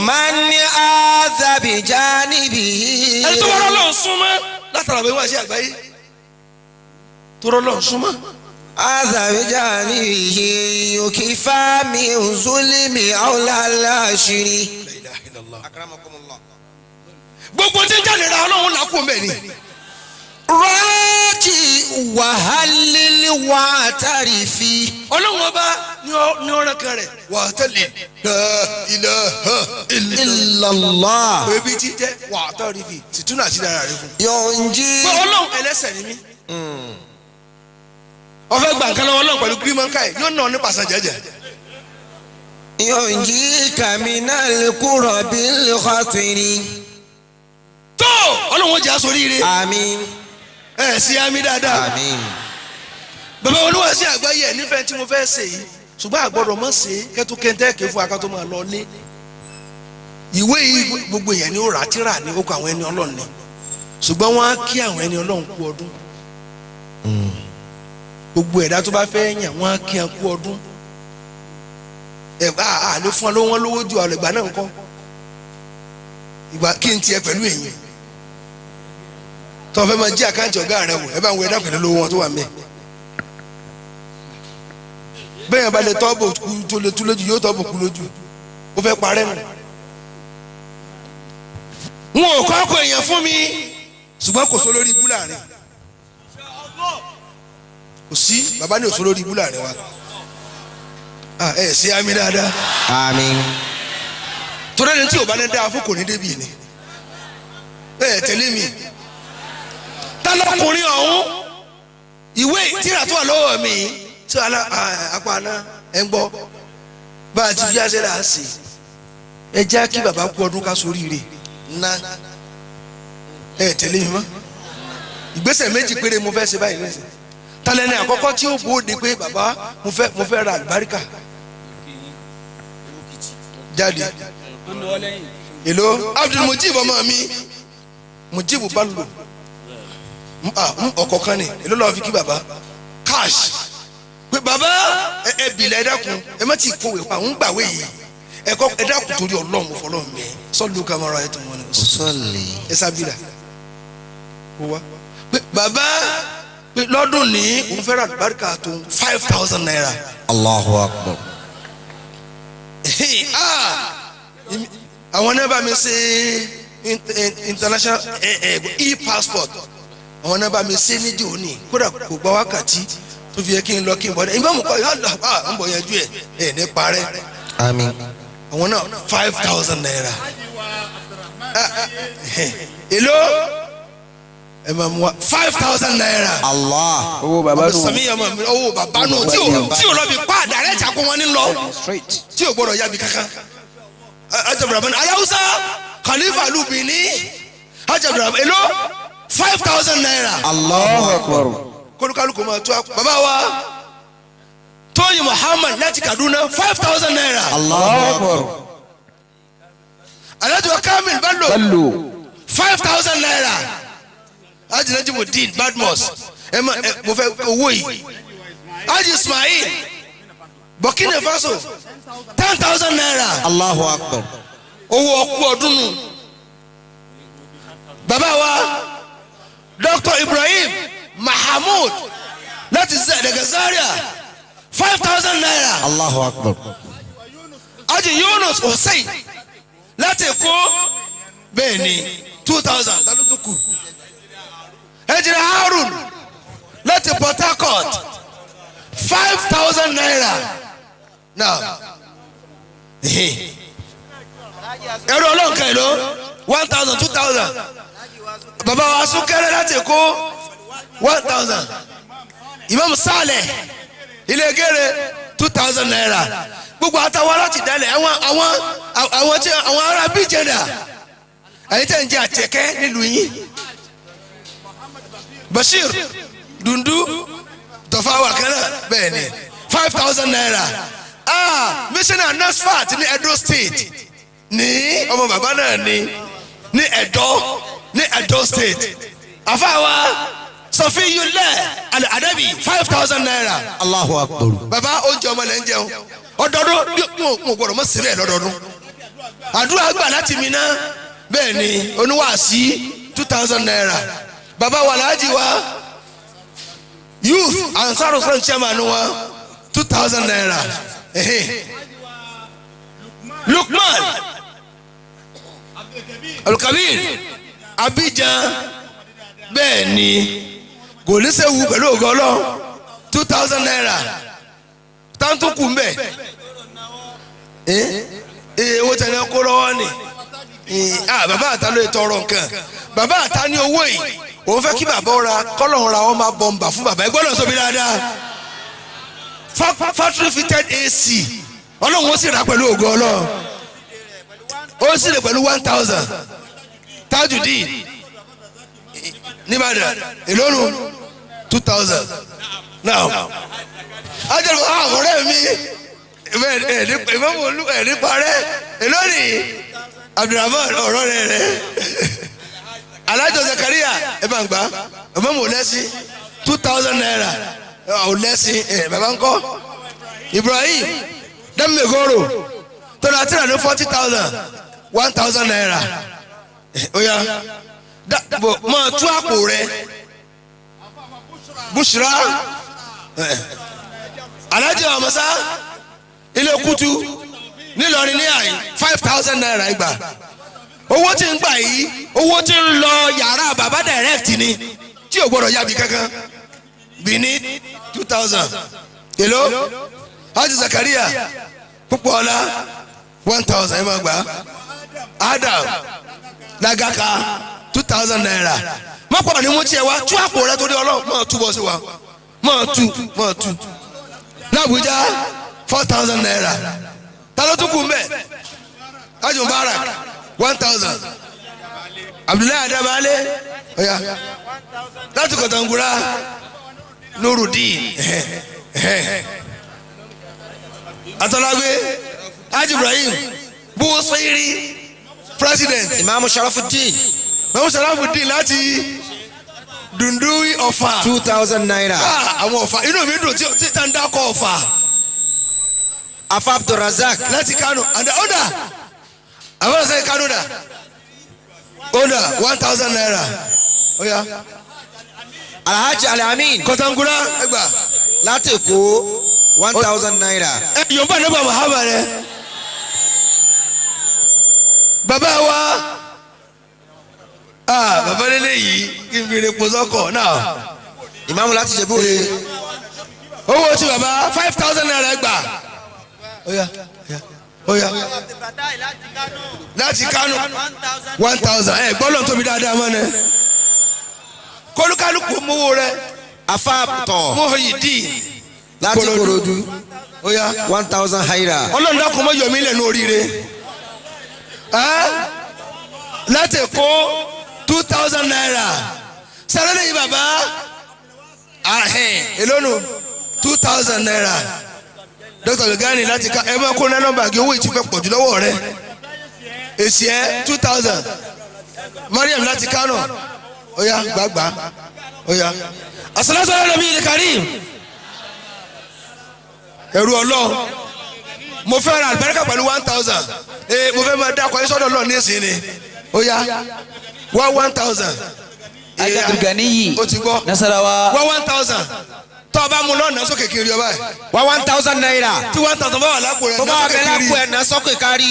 man aza bi janibihi. Ẹni tó wọ́n Ọlọ́run súnmọ́ látara bẹ́ẹ̀ wá sí àgbáyé tó rọ́lọ́run súnmọ́. Aza bi janibihi yukifa min zulmi awla al-ashiri. La ilaha illallah. Akramakumullah. Gbogbo tí ń jáde ra Ọlọ́run làákùn bẹ́ẹ̀ ni. Rọ́ọ̀jì wàhálìlì wà tàrífì. Ọlọ́run ọba ní ọ̀ràn kan rẹ̀ wà á tẹ̀lé la ilaha illallah. Ebi tí jẹ́ wà á tàrífì sì tún àti dára rẹ fún. Yọ̀njí. Pé Ọlọ́run ẹlẹ́sẹ̀ ni mí. Ó fẹ́ gbà nǹkan lọ́wọ́ Ọlọ́run pẹ̀lú gírímọ̀ǹkà yìí yóò nà ọ́ ní pàṣẹ jẹ́jẹ́. Yọ̀njí kàmínà kúrọ̀ bí lùkọ́tìrì. Tó Ọlọ́run ó jẹ́ aṣọ oríire. Àmín. Ẹ sí àmì dáadáa. Àmín. Bàbá olúwa sí àgbáyé ẹ nífẹ̀ẹ́ tí mo fẹ́ ṣe yìí ṣùgbọ́n àgbọ̀dọ̀ mọ̀ ṣe kẹ́tù kẹ́ńtẹ́ẹ̀kẹ́ fún akátó máa lọ lé. Ìwé yìí gbogbo èèyàn ni ó rà tíra ní okò àwọn ẹni Ọlọ́run ni ṣùgbọ́n wọ́n á kí àwọn ẹni Ọlọ́run kú ọdún. Gbogbo ẹ̀dá tó bá fẹ́ yàn wọ́n á kí ẹ kú ọdún. Ẹ bá a lè fún ọ lówó lówó ju àlọ́ ìgbà náà ńkọ́ ìgbà kí n tiẹ̀ pẹ̀lú èyí tọ́ fẹ́ máa jí àkáǹtì ọ̀gá rẹ wò ẹ bá ń wọ ẹ̀dá pẹ̀lú lówó wọn tó wà mẹ́. Bẹ́ẹ̀ bá lè tọ́ bò kú tó lè tú lójú yóò tọ́ bò kú lójú ó fẹ́ parẹ́ nù. N ò kọ́ ọkọ̀ èèyàn fún mi ṣùgbọ́n kò sọ lórí ibú láàrin kò sí bàbá ní òsó lórí ibú láàrin wa. Ẹ ṣe àmì dáadáa. Àmín. Torí ẹni tí ò bá ní dáa fún kò ní débi ni. Ẹ tẹ̀lé mi. Tálọ́kùnrin ọ̀hún ìwé tíra tó wà lọ́wọ́ mi tí apá àná ẹ̀ ń gbọ́ bá a ti fi àṣẹ là á sè é jẹ́ kí bàbá kú ọdún ká sóríire ná ẹ tẹ̀lé mi mọ́. Ìgbésẹ̀ méjì péré mo fẹ́ ṣe báyìí lẹ́sẹ̀. Tálẹ́ni àkọ́kọ́ tí ó bóde pé bàbá mo fẹ́ ra àlùbáríkà jáde èló Abdul Mujib ọmọ mi Mujib bá lò ọkọ̀ kan ni èló lọ́ọ́ fi kí bàbá cash pé bàbá ẹ bìlẹ̀ ẹ dákun ẹ má ti kówé pa òun gbàwé yìí ẹ kọ́ ẹ dákun torí Ọlọ́run mo fọlọ́run mi sọ́ọ̀lù kamara ẹ tó wọn ni ẹ sábìlà ó wá pé bàbá pé lọ́dún ní òun fẹ́ ra àlùbáríkà tó 5,000 naira. Allahu Akbar. Àwọn náà bá mi ṣe international e-passport àwọn náà bá mi ṣe nídìí òní kódà kò gba wákàtí tó fi yẹ kí n lọ kí n bọ̀ dẹ́ ìbámu kọ́ yọ lọ ń bọ̀ yanjú ẹ̀ ẹ̀ ní parẹ́. Àmín. Àwọn náà 5,000 naira. Èló ẹ máa mú wa 5,000 naira. Allah. Owó bàbá nù. Sami yàmà mi owó bàbá nù tí o lọ bí pa àdàrẹ́ tí a kó wọn ní lọ tí o gbọdọ̀ yàbí kankan. Ajaburaman Alawusa Khalifa Lubini Ajaburaman èló 5,000 naira. Allahu Akbar. Kólúkálukú máa tó a bàbá wa Tóyìn Muhammad láti Kaduna 5,000 naira. Allahu Akbar. Alhaji Kamil Bello 5,000 naira. Haji Najimudeen Badmus ẹ ma ẹ mo fẹ́ owó yìí. Haji Ismail Burkina Faso 10,000 naira. Allahu Akbar. Owó ọkú ọdún nù. Bàbá wa Dr. Ibrahim Mahamud láti daga Zaria 5,000 naira. Allahu Akbar. Haji Yunus Hussein láti Èkó bẹ́ẹ̀ ni 2,000 tálótó. Ejira Harun láti Port Harcourt 5,000 naira. Now ẹrú ọlọ́nkà ìlú 1,000 2,000. Bàbá wa Súnkẹrẹ láti Èkó 1,000. Imam Saleh ilé gèrè 2,000 naira. Gbogbo àtàwọn láti dálẹ̀ àwọn tí àwọn ará bíi jẹ̀dá ẹ̀yin tẹ̀ ń jẹ àtẹ̀kẹ́ nílùú yín. Bashir Dundu Tọfawa kan náà bẹ́ẹ̀ ni 5,000 naira. Missioner Nasfat ní Edo State ní ọmọ bàbá náà ní Ẹ̀dó ní Ẹ̀dó state àfàwà Sọfíyulẹ̀ Adabi 5,000 naira. Allahu Akbar. Bàbá oúnjẹ ọmọ lẹ́ ń jẹun ọdọọdún mo gbọ́dọ̀ mọ̀ síbẹ̀ lọ́dọọdún àdúrà gbà láti mi náà bẹ́ẹ̀ ni oníwàásí 2,000 naira bàbá wa Alhaji wa youth Ansaru Islam chairman wa 2,000 naira Lukman Alukabir Abidjan bẹ́ẹ̀ ni kò ní sẹ́wù pẹ̀lú ògo Ọlọ́run 2,000 naira tantu kù mbẹ owó tẹ̀lé kó lọ́wọ́ ni bàbá àta ló tọrọ nǹkan bàbá àta ní owó yìí òun fẹ́ kí bàbá ra kọ́lọ́hún ra wọn máa bọ̀m̀bà fún bàbá ẹgbẹ́ náà tóbi dáadáa factory fitted AC Ọlọ́run ó sì rà pẹ̀lú ògo Ọlọ́run ó sì rà pẹ̀lú 1,000 Tajudeen nìbàdàn ìlónú 2,000 now ajẹ́rù ọ̀rẹ́ mi ìmọ̀mọ̀lú ẹ̀rí parẹ́ ìlónì Abdulrahman ọ̀rọ̀ rẹ̀ rẹ̀ Alhaji Zakaria ẹ̀ bá ń gbà ìmọ̀mọ̀ lẹ́sìn 2,000 naira ọ̀lẹ́sìn ẹ̀ bàbá ńkọ́ Ibrahim dẹ́mẹ̀gọ́rò tọ́lá àtìrà ní 40,000 1,000 naira ó yá máa tú àpò rẹ̀ Bushra Alhaji Amasa ilé kutu nílọrin ní àyè 5,000 naira ìgbà owó tí ń gbà yìí owó tí ń lọ yàrá bàbá direct ni tí ò gbọdọ̀ yàbí kankan Benin 2,000 èló Haji Zakaria Púpọ̀ọ́lá 1,000 ẹ máa gbà Adam Lagaka 2,000 naira má pọ̀ ní mú tiẹ̀ wá tú àpò rẹ torí Ọlọ́run máa túbọ̀ sí wa máa tú máa tú l'Abuja 4,000 naira ta ló tún kù mbẹ Haji Mubarak 1,000 Abdullahi Adabale oya láti Kọ̀tàngúrá Nurudeen Atọ́lágbé Haji Ibrahim Busiri president Imam Sharafuddin Imam Sharafuddin láti Dundun Ọ̀fà 2,000 naira. Àwọn Ọ̀fà inú mi dùn tí tá n dákọ̀ Ọ̀fà. Afa Abdulrazak láti Kano and ọ̀dà àwọn ọ̀sẹ̀ Kano dà ọ̀dà 1,000 naira. Oya Alhaji Alamin Kọ̀tàngúrá ẹgbà láti Èkó 1,000 naira. Ẹ yorùbá nígbà Muhammad rẹ bàbá wa bàbá lélẹ̀ yìí kí n fi epo sọ́kọ̀ náà. Ìmáàmù láti Ìjẹ̀bú Òde. Owó tí bàbá 5,000 naira gbà. Oya oya láti Kano 1,000 ẹ gbọ́dọ̀ tóbi dáadáa mọ́ ni. Kólúkálùkù mówó rẹ. Afa tọ̀ Muhyiddin láti Kòròdú oya 1,000 naira. Ọlọ́run dákun mọ́ yọ̀mí lẹ́nu oríire. Láti Èkó 2,000 naira sẹ́rẹ́lẹ̀ yìí bàbá èlónù 2,000 naira Dr. Lugani láti ká ẹ máa kó nánà bàgì owó ìtìpẹ́ pọ̀jù lọ́wọ́ rẹ èsì ẹ 2,000 Mariam láti Kano oya gbàgbà oya asalaamu nabi karim ẹrú Ọlọ́run mo fẹ́ ra àlùbáríkà pẹ̀lú 1,000 mo fẹ́ máa dákọ̀ ẹ sọ́dọ̀ Ọlọ́run ní ìsìn ni oya wá 1,000. Abdulganiyi o ti gbọ́ Nasarawa wá 1,000 tó o bá mú lọ́nà sókè kiri ọba yìí. Wá 1,000 naira. Tí 1,000 bá wà lápò rẹ̀ tó bá wà bẹ lápò ẹ̀ náà sókè kárí.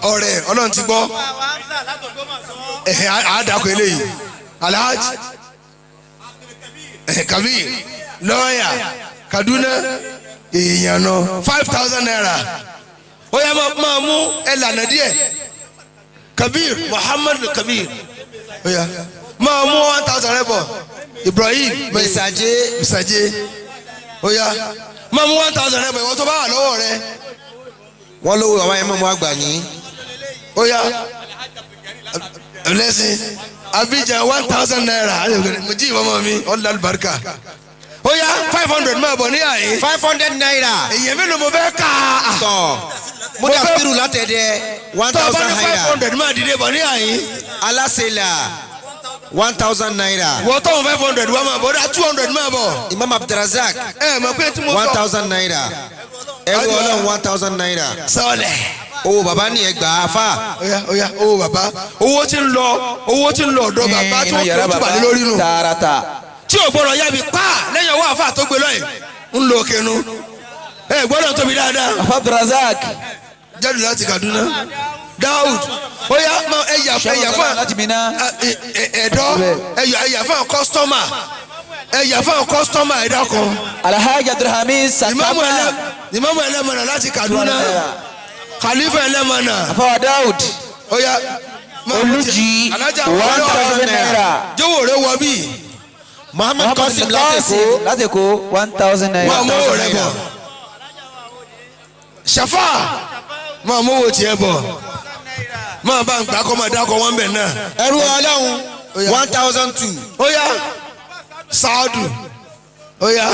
Ọ̀rẹ́ Ọlọ́run ti gbọ́ àdàkọ eléyìí Alhaji Kabir lọ́ọ̀yà Kaduna èèyàn náà 5,000 naira ó yá máa mú ẹ lànà díẹ̀ Kabir Muhammad Kabir ó yá máa mú 1,000 rẹ bọ̀ Ibrahim Misaje Misaje ó yá máa mú 1,000 rẹ bọ̀ ìwọ tó bá wà lọ́wọ́ rẹ. Wọ́n lówó àwọn ẹ̀mọ́ mu àgbà yín. Ó yá lẹ́sìn Abidjan 1,000 naira mo jí ìwọ́n mi ọ̀là àlùbáríkà ó yá 500 máa bọ̀ ní àyè. 500 naira. Èyàn mélòó mo fẹ́ kà á. Tọ̀ Mudafiru látẹ̀dẹ̀ 1,000 naira. Tọ́ bá ní 500 máa dìde bọ̀ ní àyè. Alasela 1,000 naira. Wọ́n tọ́ 500 wọ́n máa bọ̀ dá 200 máa bọ̀. Imam Abdulrazak ẹ mọ̀ pé tí mo sọ 1,000 naira. Ẹrú Ọlọ́run 1,000 naira. Sọlẹ̀. Owó bàbá ní ẹgbàá fa. Oya oya owó bàbá owó tí ń lọ ọ̀dọ̀ bàbá tí wọ́n kí o túbà lé lórí nù. Tààràtà. Tí o gbọ́dọ̀ yá mi pa lẹ́yìn ọwọ́ àfa tó gbé lọ́yìn ń lo òkè nu. Ẹ gbọ́dọ̀ tóbi dáadáa. Abdulrazak. Jáde láti Kaduna. Daoud oya ẹyà ẹyà fún ẹdọ ẹyà fún kọ́sítọ́mà ẹyà fún kọ́sítọ́mà ẹ̀dá kan. Alhaji Abdulhamid Sakama. Ìmáàmù ẹlẹ́mọ̀nà láti Kaduna. Khalifa ẹlẹ́mọ̀nà. Afawa Daoud. Oya Olùjì 1,000 naira. Jọ̀wọ́ rẹ wọ bí. Muhammad Qasim láti Èkó 1,000 naira. Máa mú owó rẹ bọ̀. Shafa máa mú owó tiẹ̀ bọ̀. Máa bá ń gbà kọ́ máa dákọ̀ wọ́n bẹ̀ náà. Ẹrú Ọlọ́run 1,002. Oya Saadu oya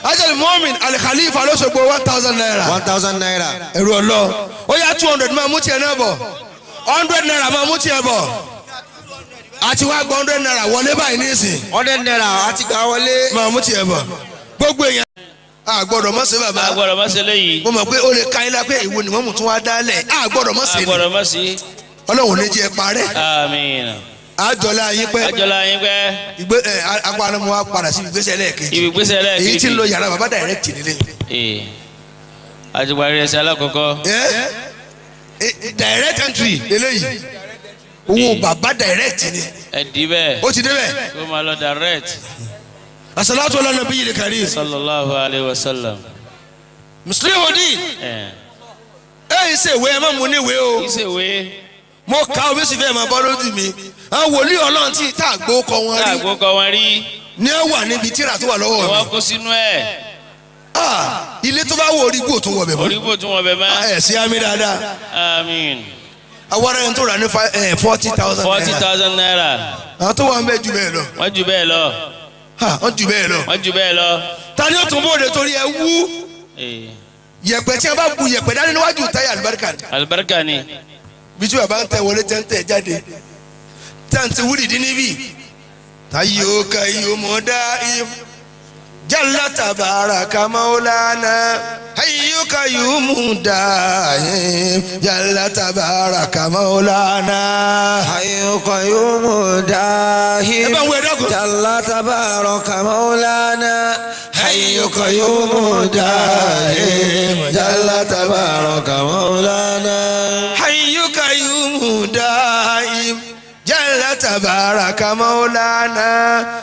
Ajali Mumin Al-Khalifa lọ́sọ̀gbọ̀ 1,000 naira. 1,000 naira. Ẹrú Ọlọ́run oya 200 máa mú tiẹ̀ náà bọ̀ 100 naira máa mú tiẹ̀ bọ̀ àti wá gba 100 naira wọlé báyìí nísìn. 100 naira àti gbà wọlé. Máa mú tiẹ̀ bọ̀ gbogbo èèyàn. A gbọ́dọ̀ mọ̀ sí bàbá. A gbọ́dọ̀ mọ̀ sí léyìí. Mo mọ̀ pé ó lè ka ilá pé ìwo ni wọ́n mú tún wá dálẹ̀. A gbọ́dọ̀ mọ̀ sí ni. A gbọ́dọ̀ mọ̀ sí. Ọlọ́run ní jẹ́ parẹ́. Àmín. Àjọlá yín pẹ́. Àjọlá yín pẹ́. Ìgbé ẹ apá wa padà sí ìgbésẹ̀ lẹ́ẹ̀kejì. Ìgbésẹ̀ lẹ́ẹ̀kejì. Èyí tí ń lọ yàrá bàbá direct nílé. Ee. Àjùparí ẹsẹ̀ alákọ̀ọ́kọ́. Ẹ direct entry eléyìí. Owó bàbá direct ni. Ẹ di bẹ́ẹ̀. Ó ti dé bẹ́ẹ̀. Kó máa lọ direct. Asalatu ala nabiyil karim. Sallallahu alayhi wa sallam. Muslimudin. Ẹ ẹ ṣe ìwé ẹ má mú ní ìwé o. Ṣe ìwé. Mo ka omi sì fẹ́ máa bọ́ lójú mi. Àwọn wòlíì Ọlọ́run tí tá àgbo kọ wọn rí. Tá àgbo kọ wọn rí. Ní ẹ wà níbi tíra tó wà lọ́wọ́ mi. Wọ́n kó sínú ẹ̀. Ilé tó bá wọ orígbò tó wọ bẹ̀ mọ́. Orígbò tó wọ bẹ̀ mọ́. Ẹ ṣe àmì dáadáa. Àmín. Àwọn ará yẹn tó rà ní 40,000 naira. 40,000 naira. Àwọn tó wà ń bẹ jù bẹ́ẹ̀ lọ. Wọ́n jù bẹ́ẹ̀ lọ. Wọ́n jù bẹ́ẹ̀ lọ. Wọ́n jù bẹ́ẹ̀ lọ. Ta ni ó tún bóde torí ẹ wú? Yẹ̀pẹ̀ tí a bá bu yẹ̀pẹ̀ dání níwájú táyà àlùbáríkà ni. Àlùbáríkà ni. Bí tí bàbá ń tẹ wọlé tẹ́ ń tẹ̀ jáde tẹ́ ń ti wúlì dín níbí. Tayo kayo mọ̀ dá jalla tabaraka maulana hayu kayo mọ̀ dá jalla tabaraka maulana hayu kayo mọ̀ dá jalla tabaraka maulana hayu kayo mọ̀ dá jalla tabaraka maulana hayu kayo mọ̀ dá. Jalla tabaraka maulana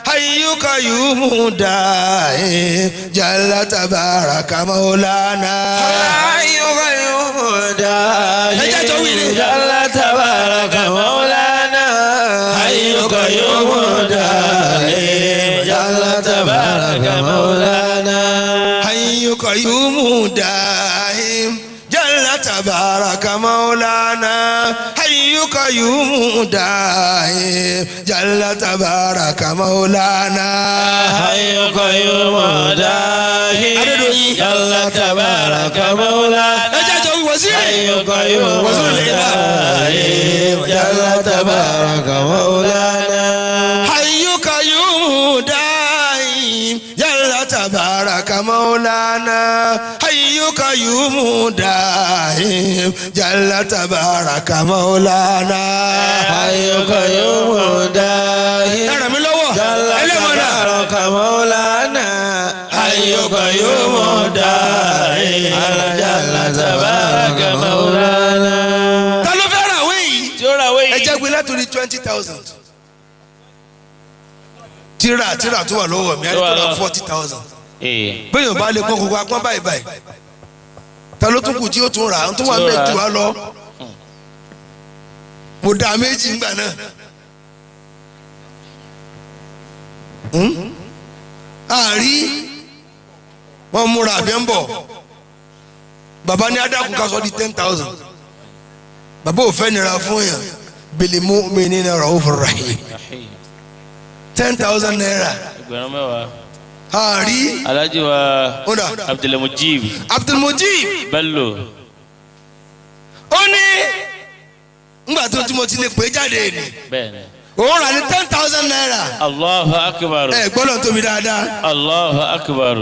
hayyu qayyumu da'i jalla tabaraka maulana hayyu qayyumu da'i jalla tabaraka maulana hayyu qayyumu da'i jalla tabaraka maulana hayyu qayyumu da'i jalla tabaraka maulana hayyu qayyumu da'i jalla tabaraka maulana hayyu qayyumu da'i jalla tabaraka maulana hayyu qayyumu da'i jalla tabaraka maulana hayyu qayyumu da'i jalla tabaraka maulana hayyu qayyumu da'i jalla tabaraka maulana hayyu qayyumu da'i jalla tabaraka maulana hayyu qayyumu da'i jalla tabaraka maulana. Ta ló fẹ́ ra ìwé yìí? Ẹ jẹ́ gbé látòrí 20,000. Tíra tó wà lọ́wọ́ mi, a ní tó ra 40,000. Bẹ́ẹ̀ yóò bá lè pọ́n kókó apọ́n báyìí báyìí. Ta ló tún kù tí ó tún rà tó wà mẹ́jù wá lọ. Mo dá méjì ńgbà náà. Àárí wọ́n múra àbí ń bọ̀. Bàbá ní adákùn ká sọ di 10,000. Bàbá ò fẹ́ nira fún yàn. Bil mu'minina ra'ufur rahim. 10,000 naira. Ẹgbẹ̀rún mẹ́wàá. Àárí. Alhaji wa Abdulmujib. Abdulmujib. Bello. Ó ní Ngbà tó tí mo ti lè pè jáde ni. Bẹ́ẹ̀ni. Òun rà ní 10,000 naira. Allahu akbar. Ẹ gbọ́dọ̀ tóbi dáadáa. Allahu akbar.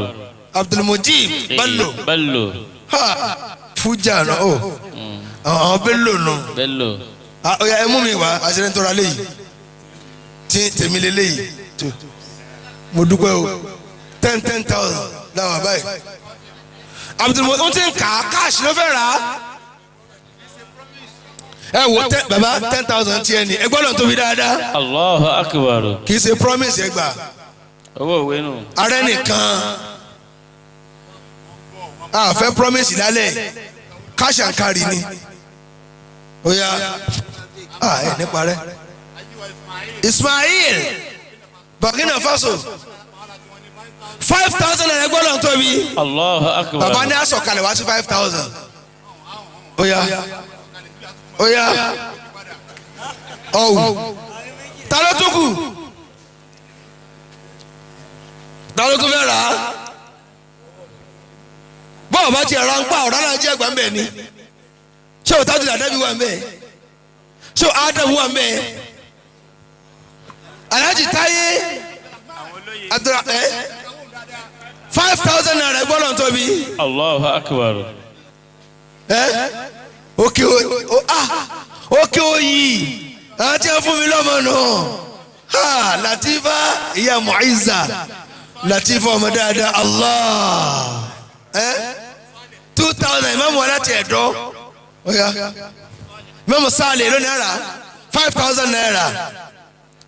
Abdulmujib Bello. Bello. Ha Fuja nù o. Àwọn Bello nù. Bello. Oya ẹ mú mi wá àṣírí tó ra léyìí. Tí tèmi lé léyìí. Mo dúpẹ́ o. 10,000 láwọn báyìí. Abdulmujib ó ti ń kà á káàṣì ló fẹ́ rà á. Ẹ wo baba 10,000 tiẹ̀ ni ẹ gbọ́dọ̀ tóbi dáadáa. Allahu akbar. Kì í ṣe promise ẹ gbà. Owó òwe nù. Arẹ nìkan a fẹ́ promise lálẹ́ cash and carry ni. Oya ẹ nípa rẹ. Ismail Burkina Faso 5,000 ẹ gbọ́dọ̀ tóbi. Allahu akbar. Baba ní àsọ̀kalẹ̀ wá sí 5,000. Oya. Oya ọwù ta ló tún kù ta ló tún fẹ́ rà á bọ́ọ̀ bá ti ra ń pa ọ̀rá náà jẹ́ àgbà ń bẹ̀ ni ṣé o tájú àdábì wà ń bẹ̀ ṣé o ádámù wà ń bẹ̀ Alhaji Táyé àdúrà ẹ 5,000 naira gbọ́dọ̀ tóbi. Allahu akbar. Ẹ òkè o ah òkè òyì àti ẹ fún mi lọ́mọ nù ha Latifa ìyá Mu'izza Latifa ọmọ dáadáa Allah ẹ 2,000 ìmọ̀mù wa láti ẹ̀dọ́ ọ̀ya ìmọ̀mù sáàlì ló náírà 5,000 naira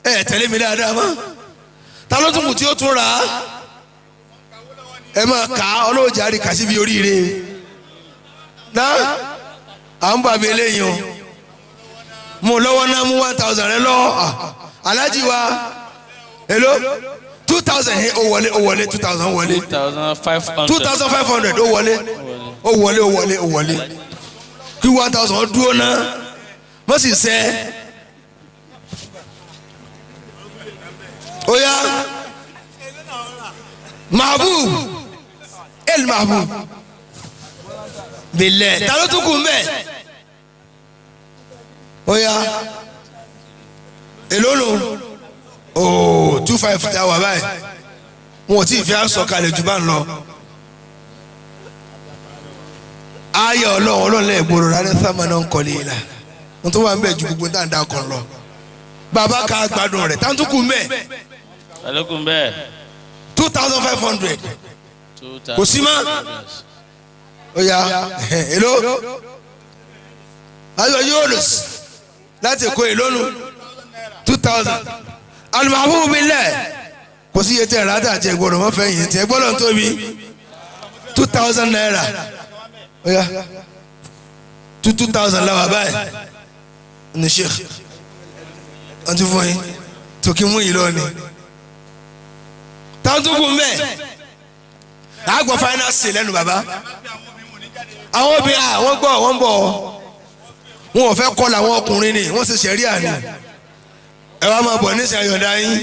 ẹ tẹ̀lé mi dáadáa mọ́ ta ló tún kù tí ó tún rà á ẹ máa kà á ọlọ́ọ̀jà rí kà síbi oríire náà à ń bà mí eléyìí o mo lọ́wọ́ náà mú 1,000 rẹ lọ́wọ́ alájí wa hello 2,000 ó wọlé ó wọlé 2,000 wọlé 2,500 ó wọlé ó wọlé ó wọlé ó wọlé kí 1,000 dúró náà wọ́n sì sẹ́ ó yá Mahbub El Mahbub bilẹ ta ló tún kù mbẹ oya èló lò ooo 2,500 ta wà báyìí wọn ò tí ì fi àsọkalẹ̀ jù bá ń lọ ayé ọlọ́run ọlọ́run lẹ́ẹ̀ gbòòrò rárá sábà náà ń kọ́lé yìí la wọn tó wà ń bẹ̀ ju gbogbo tá à ń da kan lọ bàbá ká gbádùn rẹ̀ tá ń tún kù mbẹ alekun bẹ́ẹ̀ 2,500 kò sí mọ́. Oya hello ayọ Yunus láti Èkó ìlónú 2,000 alimahabu mi lẹ kò sí iye tẹ ẹ̀rọ àti ẹ̀gbọ́dọ̀ mọ́ fẹ́ yìí tẹ ẹ̀gbọ́dọ̀ tóbi 2,000 naira oya 2,000 làwà báyìí ní sheikh wọ́n ti fún yín tòkí mú yìí lọ ni táwọn mbẹ àgbọ̀ finance lẹ́nu bàbá àwọn obìnrin àwọn gbọ́ wọ́n bọ̀ wọn ò fẹ́ kọ́ làwọn ọkùnrin ni wọ́n ṣe ṣẹ̀ríà ni ẹ wá máa bọ̀ níṣẹ́ ayọ̀dá yín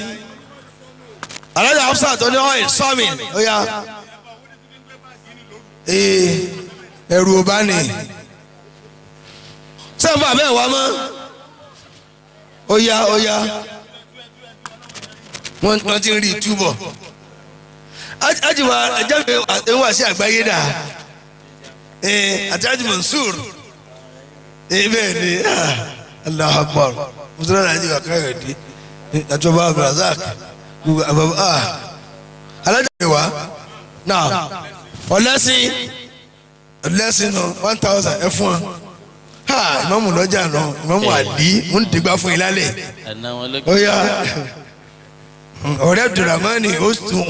alájà Hafsa tó ní oil sawmill ó yá ee ẹ̀rù ò bá ní sẹ́ńfà bẹ́ẹ̀ wá mọ́ ó yá ó yá wọ́n ti ń rí ìtúbọ̀ ajiwa ajáde wá sí àgbáyé dà àti Haji Mansur bẹ́ẹ̀ ni Allahu Akbar musulman Haji Káyọ̀dé àti ọba Abdulrazak alájà mi wá náà ọlẹ́sìn ọlẹ́sìn nù 1,000 ẹ fún ọ ha ìmọ̀mù lọ́jà nù ìmọ̀mù àlí ń dìgbà fún yín lálẹ́ ó yá ọ̀rẹ́ Abdulrahmani ó sùn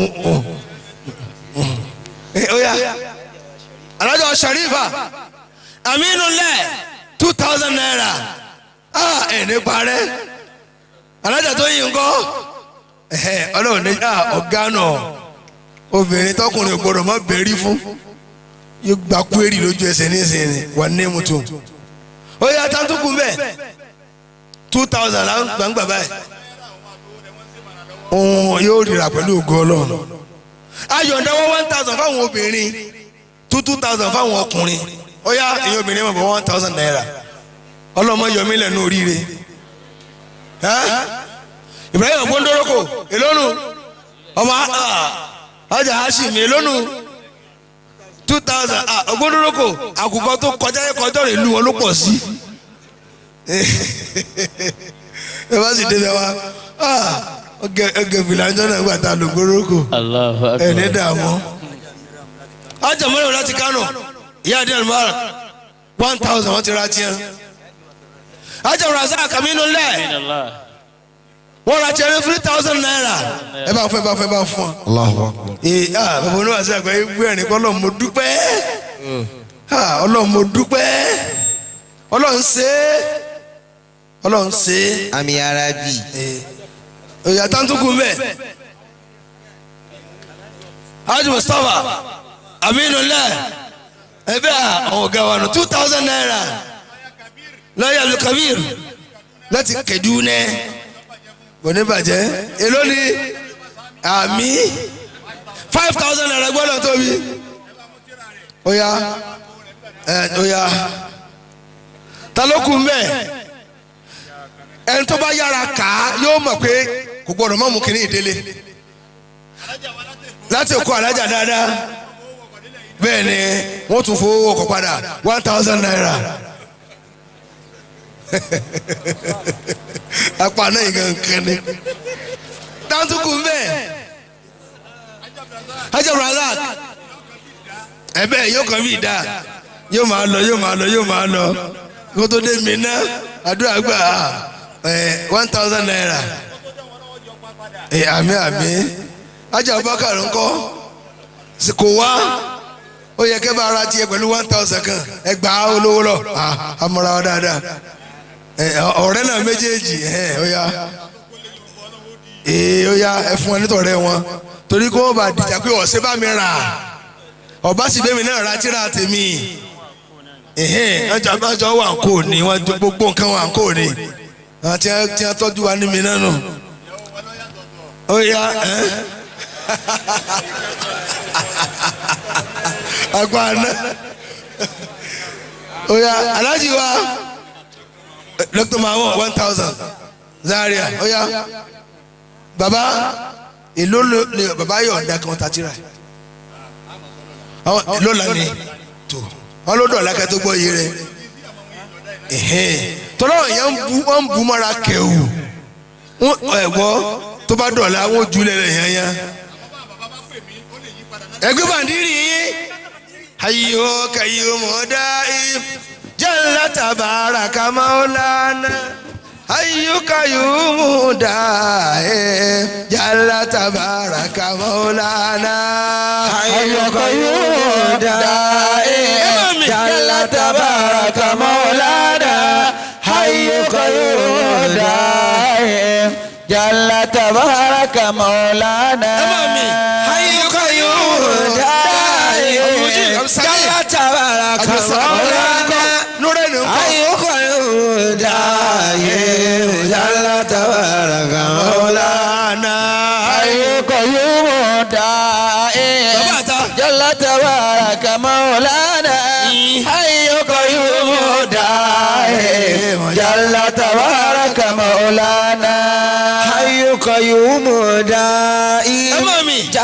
ó yá alájọ Sharifa aminu lẹ 2,000 naira ẹ ní parẹ́ alájà tó yìn ńkọ́ Ọlọ́run ní ọ̀gá náà obìnrin tọkùnrin gbọ́dọ̀ má bẹ̀rí fún yóò gba kúérì lójú ẹsẹ̀ nísìnyí wà ní mùtù ó yá tantukù mbẹ 2,000 là ń gbà báyìí òun yóò rira pẹ̀lú ògo Ọlọ́run ayọ̀ǹda 1,000 fáwọn obìnrin 2,000 fáwọn ọkùnrin ó yá èyí obìnrin mọ̀ bọ́ 1,000 naira Ọlọ́mọ yọmí lẹ́nu oríire. Ibrahim Ògbóndóròkò èlónù ọmọ ọjà Hashim èlónù 2000. Ògbóndóròkò àkùkọ tó kọjá kọjá rẹ̀ lù wọn ló pọ̀ sí. Ẹ bá sì débẹ̀ wá ọgẹ fìlànjọ́ náà gbà tá a lò gbórókò ẹ ní dààmú. Ọjà mọ́lẹ̀ láti Kánò ìyá àdé àlùmọ́ra 1000 wọ́n ti ra tiẹ̀. Ọjà Razak Aminu lẹ̀ wọ́n ra tiẹ̀ ní 3000 naira. Ẹ bá fún ẹ bá fún ẹ bá fún ọ. Ee bàbá oníwà sí àgbà yìí gbé ẹ̀rín kọ́ Ọlọ́run mo dúpẹ́, Ọlọ́run mo dúpẹ́, Ọlọ́run ṣe é, Ọlọ́run ṣe é. Àmì arabi. Òyà tantukù mbẹ. Haji Mustapha Aminu lẹ ẹbẹ àwọn ọ̀gá wa nù 2000 naira lọ́yà Abdulkabir láti Kaduna oníbàjẹ́ èló ni àmì 5000 naira gbọ́dọ̀ tóbi. Oya oya talókù mbẹ ẹni tó bá yára kà á yóò mọ̀ pé kò gbọ́dọ̀ mọ̀ mú kínní ìdílé láti òkú alájà dáadáa. Bẹ́ẹ̀ ni wọ́n tún fowó ọkọ̀ padà 1000 naira. Apá náà yìí kan ní. Tantukù mbẹ Haji Razak ẹbẹ yóò kàn mí dá yóò máa lọ yóò máa lọ yóò máa lọ kó tó dé mi ná àdúrà gbà 1000 naira. Àmì àmì Haji Abubakar ńkọ́ kò wá ó yẹ kẹ́ bá ara tiẹ̀ pẹ̀lú 1000 kan ẹgbàá olówó lọ amọ̀ra wa dáadáa ọ̀rẹ́ náà méjèèjì ó yá ó yá ẹ fún ẹ nítorẹ́ wọn torí kó wọn bá dìjà pé ọ̀sẹ̀ bá mi rà ọba sì bẹ́mi náà ra tíra tèmi ọjọ́ wà ń kó ni wọ́n gbogbo nǹkan wà ń kó ni àti tí wọ́n tọ́jú wa ní mi náà nù ó yá agbana ó yá alájí wa Dr. Mahmood 1000 Zaria ó yá baba èló lè baba yọ̀ǹda kan tàtírà àwọn lọ́la ni tó wọn ló dọ̀la kẹ́ tó gbọ́ iye rẹ̀ tọ́lá yẹn ń bu mọ́ra kẹ̀wù ẹ̀gbọ́ tó bá dọ̀la wọn ò júlẹ̀ rẹ̀ yẹn yẹn. Ẹgbẹ́ bàndírì yín ayo kayo mọ̀dá jalla tabaraka maulana ayo kayo mọ̀dá jalla tabaraka maulana ayo kayo mọ̀dá jalla tabaraka maulana ayo kayo mọ̀dá jalla tabaraka maulana ayo kayo mọ̀dá jalla tabaraka maulana ayo kayo mọ̀dá jalla tabaraka maulana ayo kayo mọ̀dá jalla tabaraka maulana ayo kayo mọ̀dá jalla tabaraka maulana ayo kayo mọ̀dá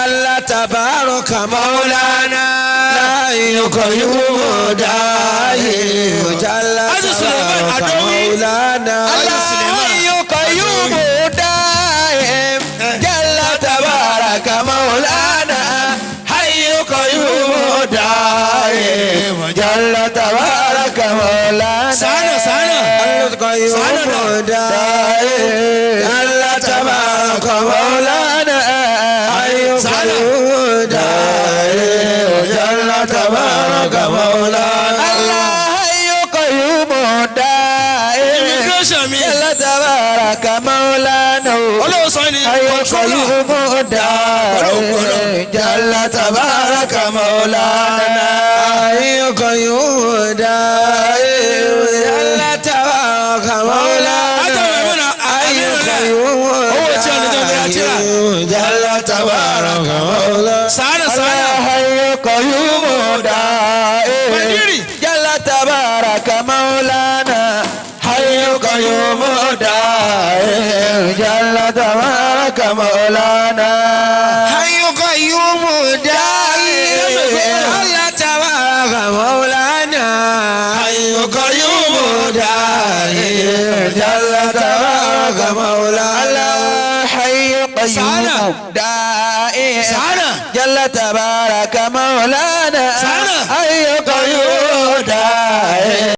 jalla tabaraka maulana ayo kayo mọ̀dá jalla tabaraka maulana ayo kayo mọ̀dá jalla tabaraka maulana ayo kayo mọ̀dá jalla tabaraka maulana sana sana ayo kayo mọ̀dá jalla tabaraka maulana ayo kayo mọ̀dá jalla tabaraka maulana ayo kayo mọ̀dá jalla tabaraka maulana Ọlọ́run sọ ni ayo kayo mọ̀dá jalla tabaraka maulana ayo kayo mọ̀dá jalla tabaraka maulana ayo kayo mọ̀dá jalla tabaraka maulana sana sana ayo kayo mọ̀dá jalla tabaraka maulana قيوم دائم جل تبارك مولانا. حي قيوم دائم جل تبارك مولانا. حي قيوم دائم جل تبارك مولانا. حي قيوم دائم جل تبارك مولانا. حي قيوم دائم.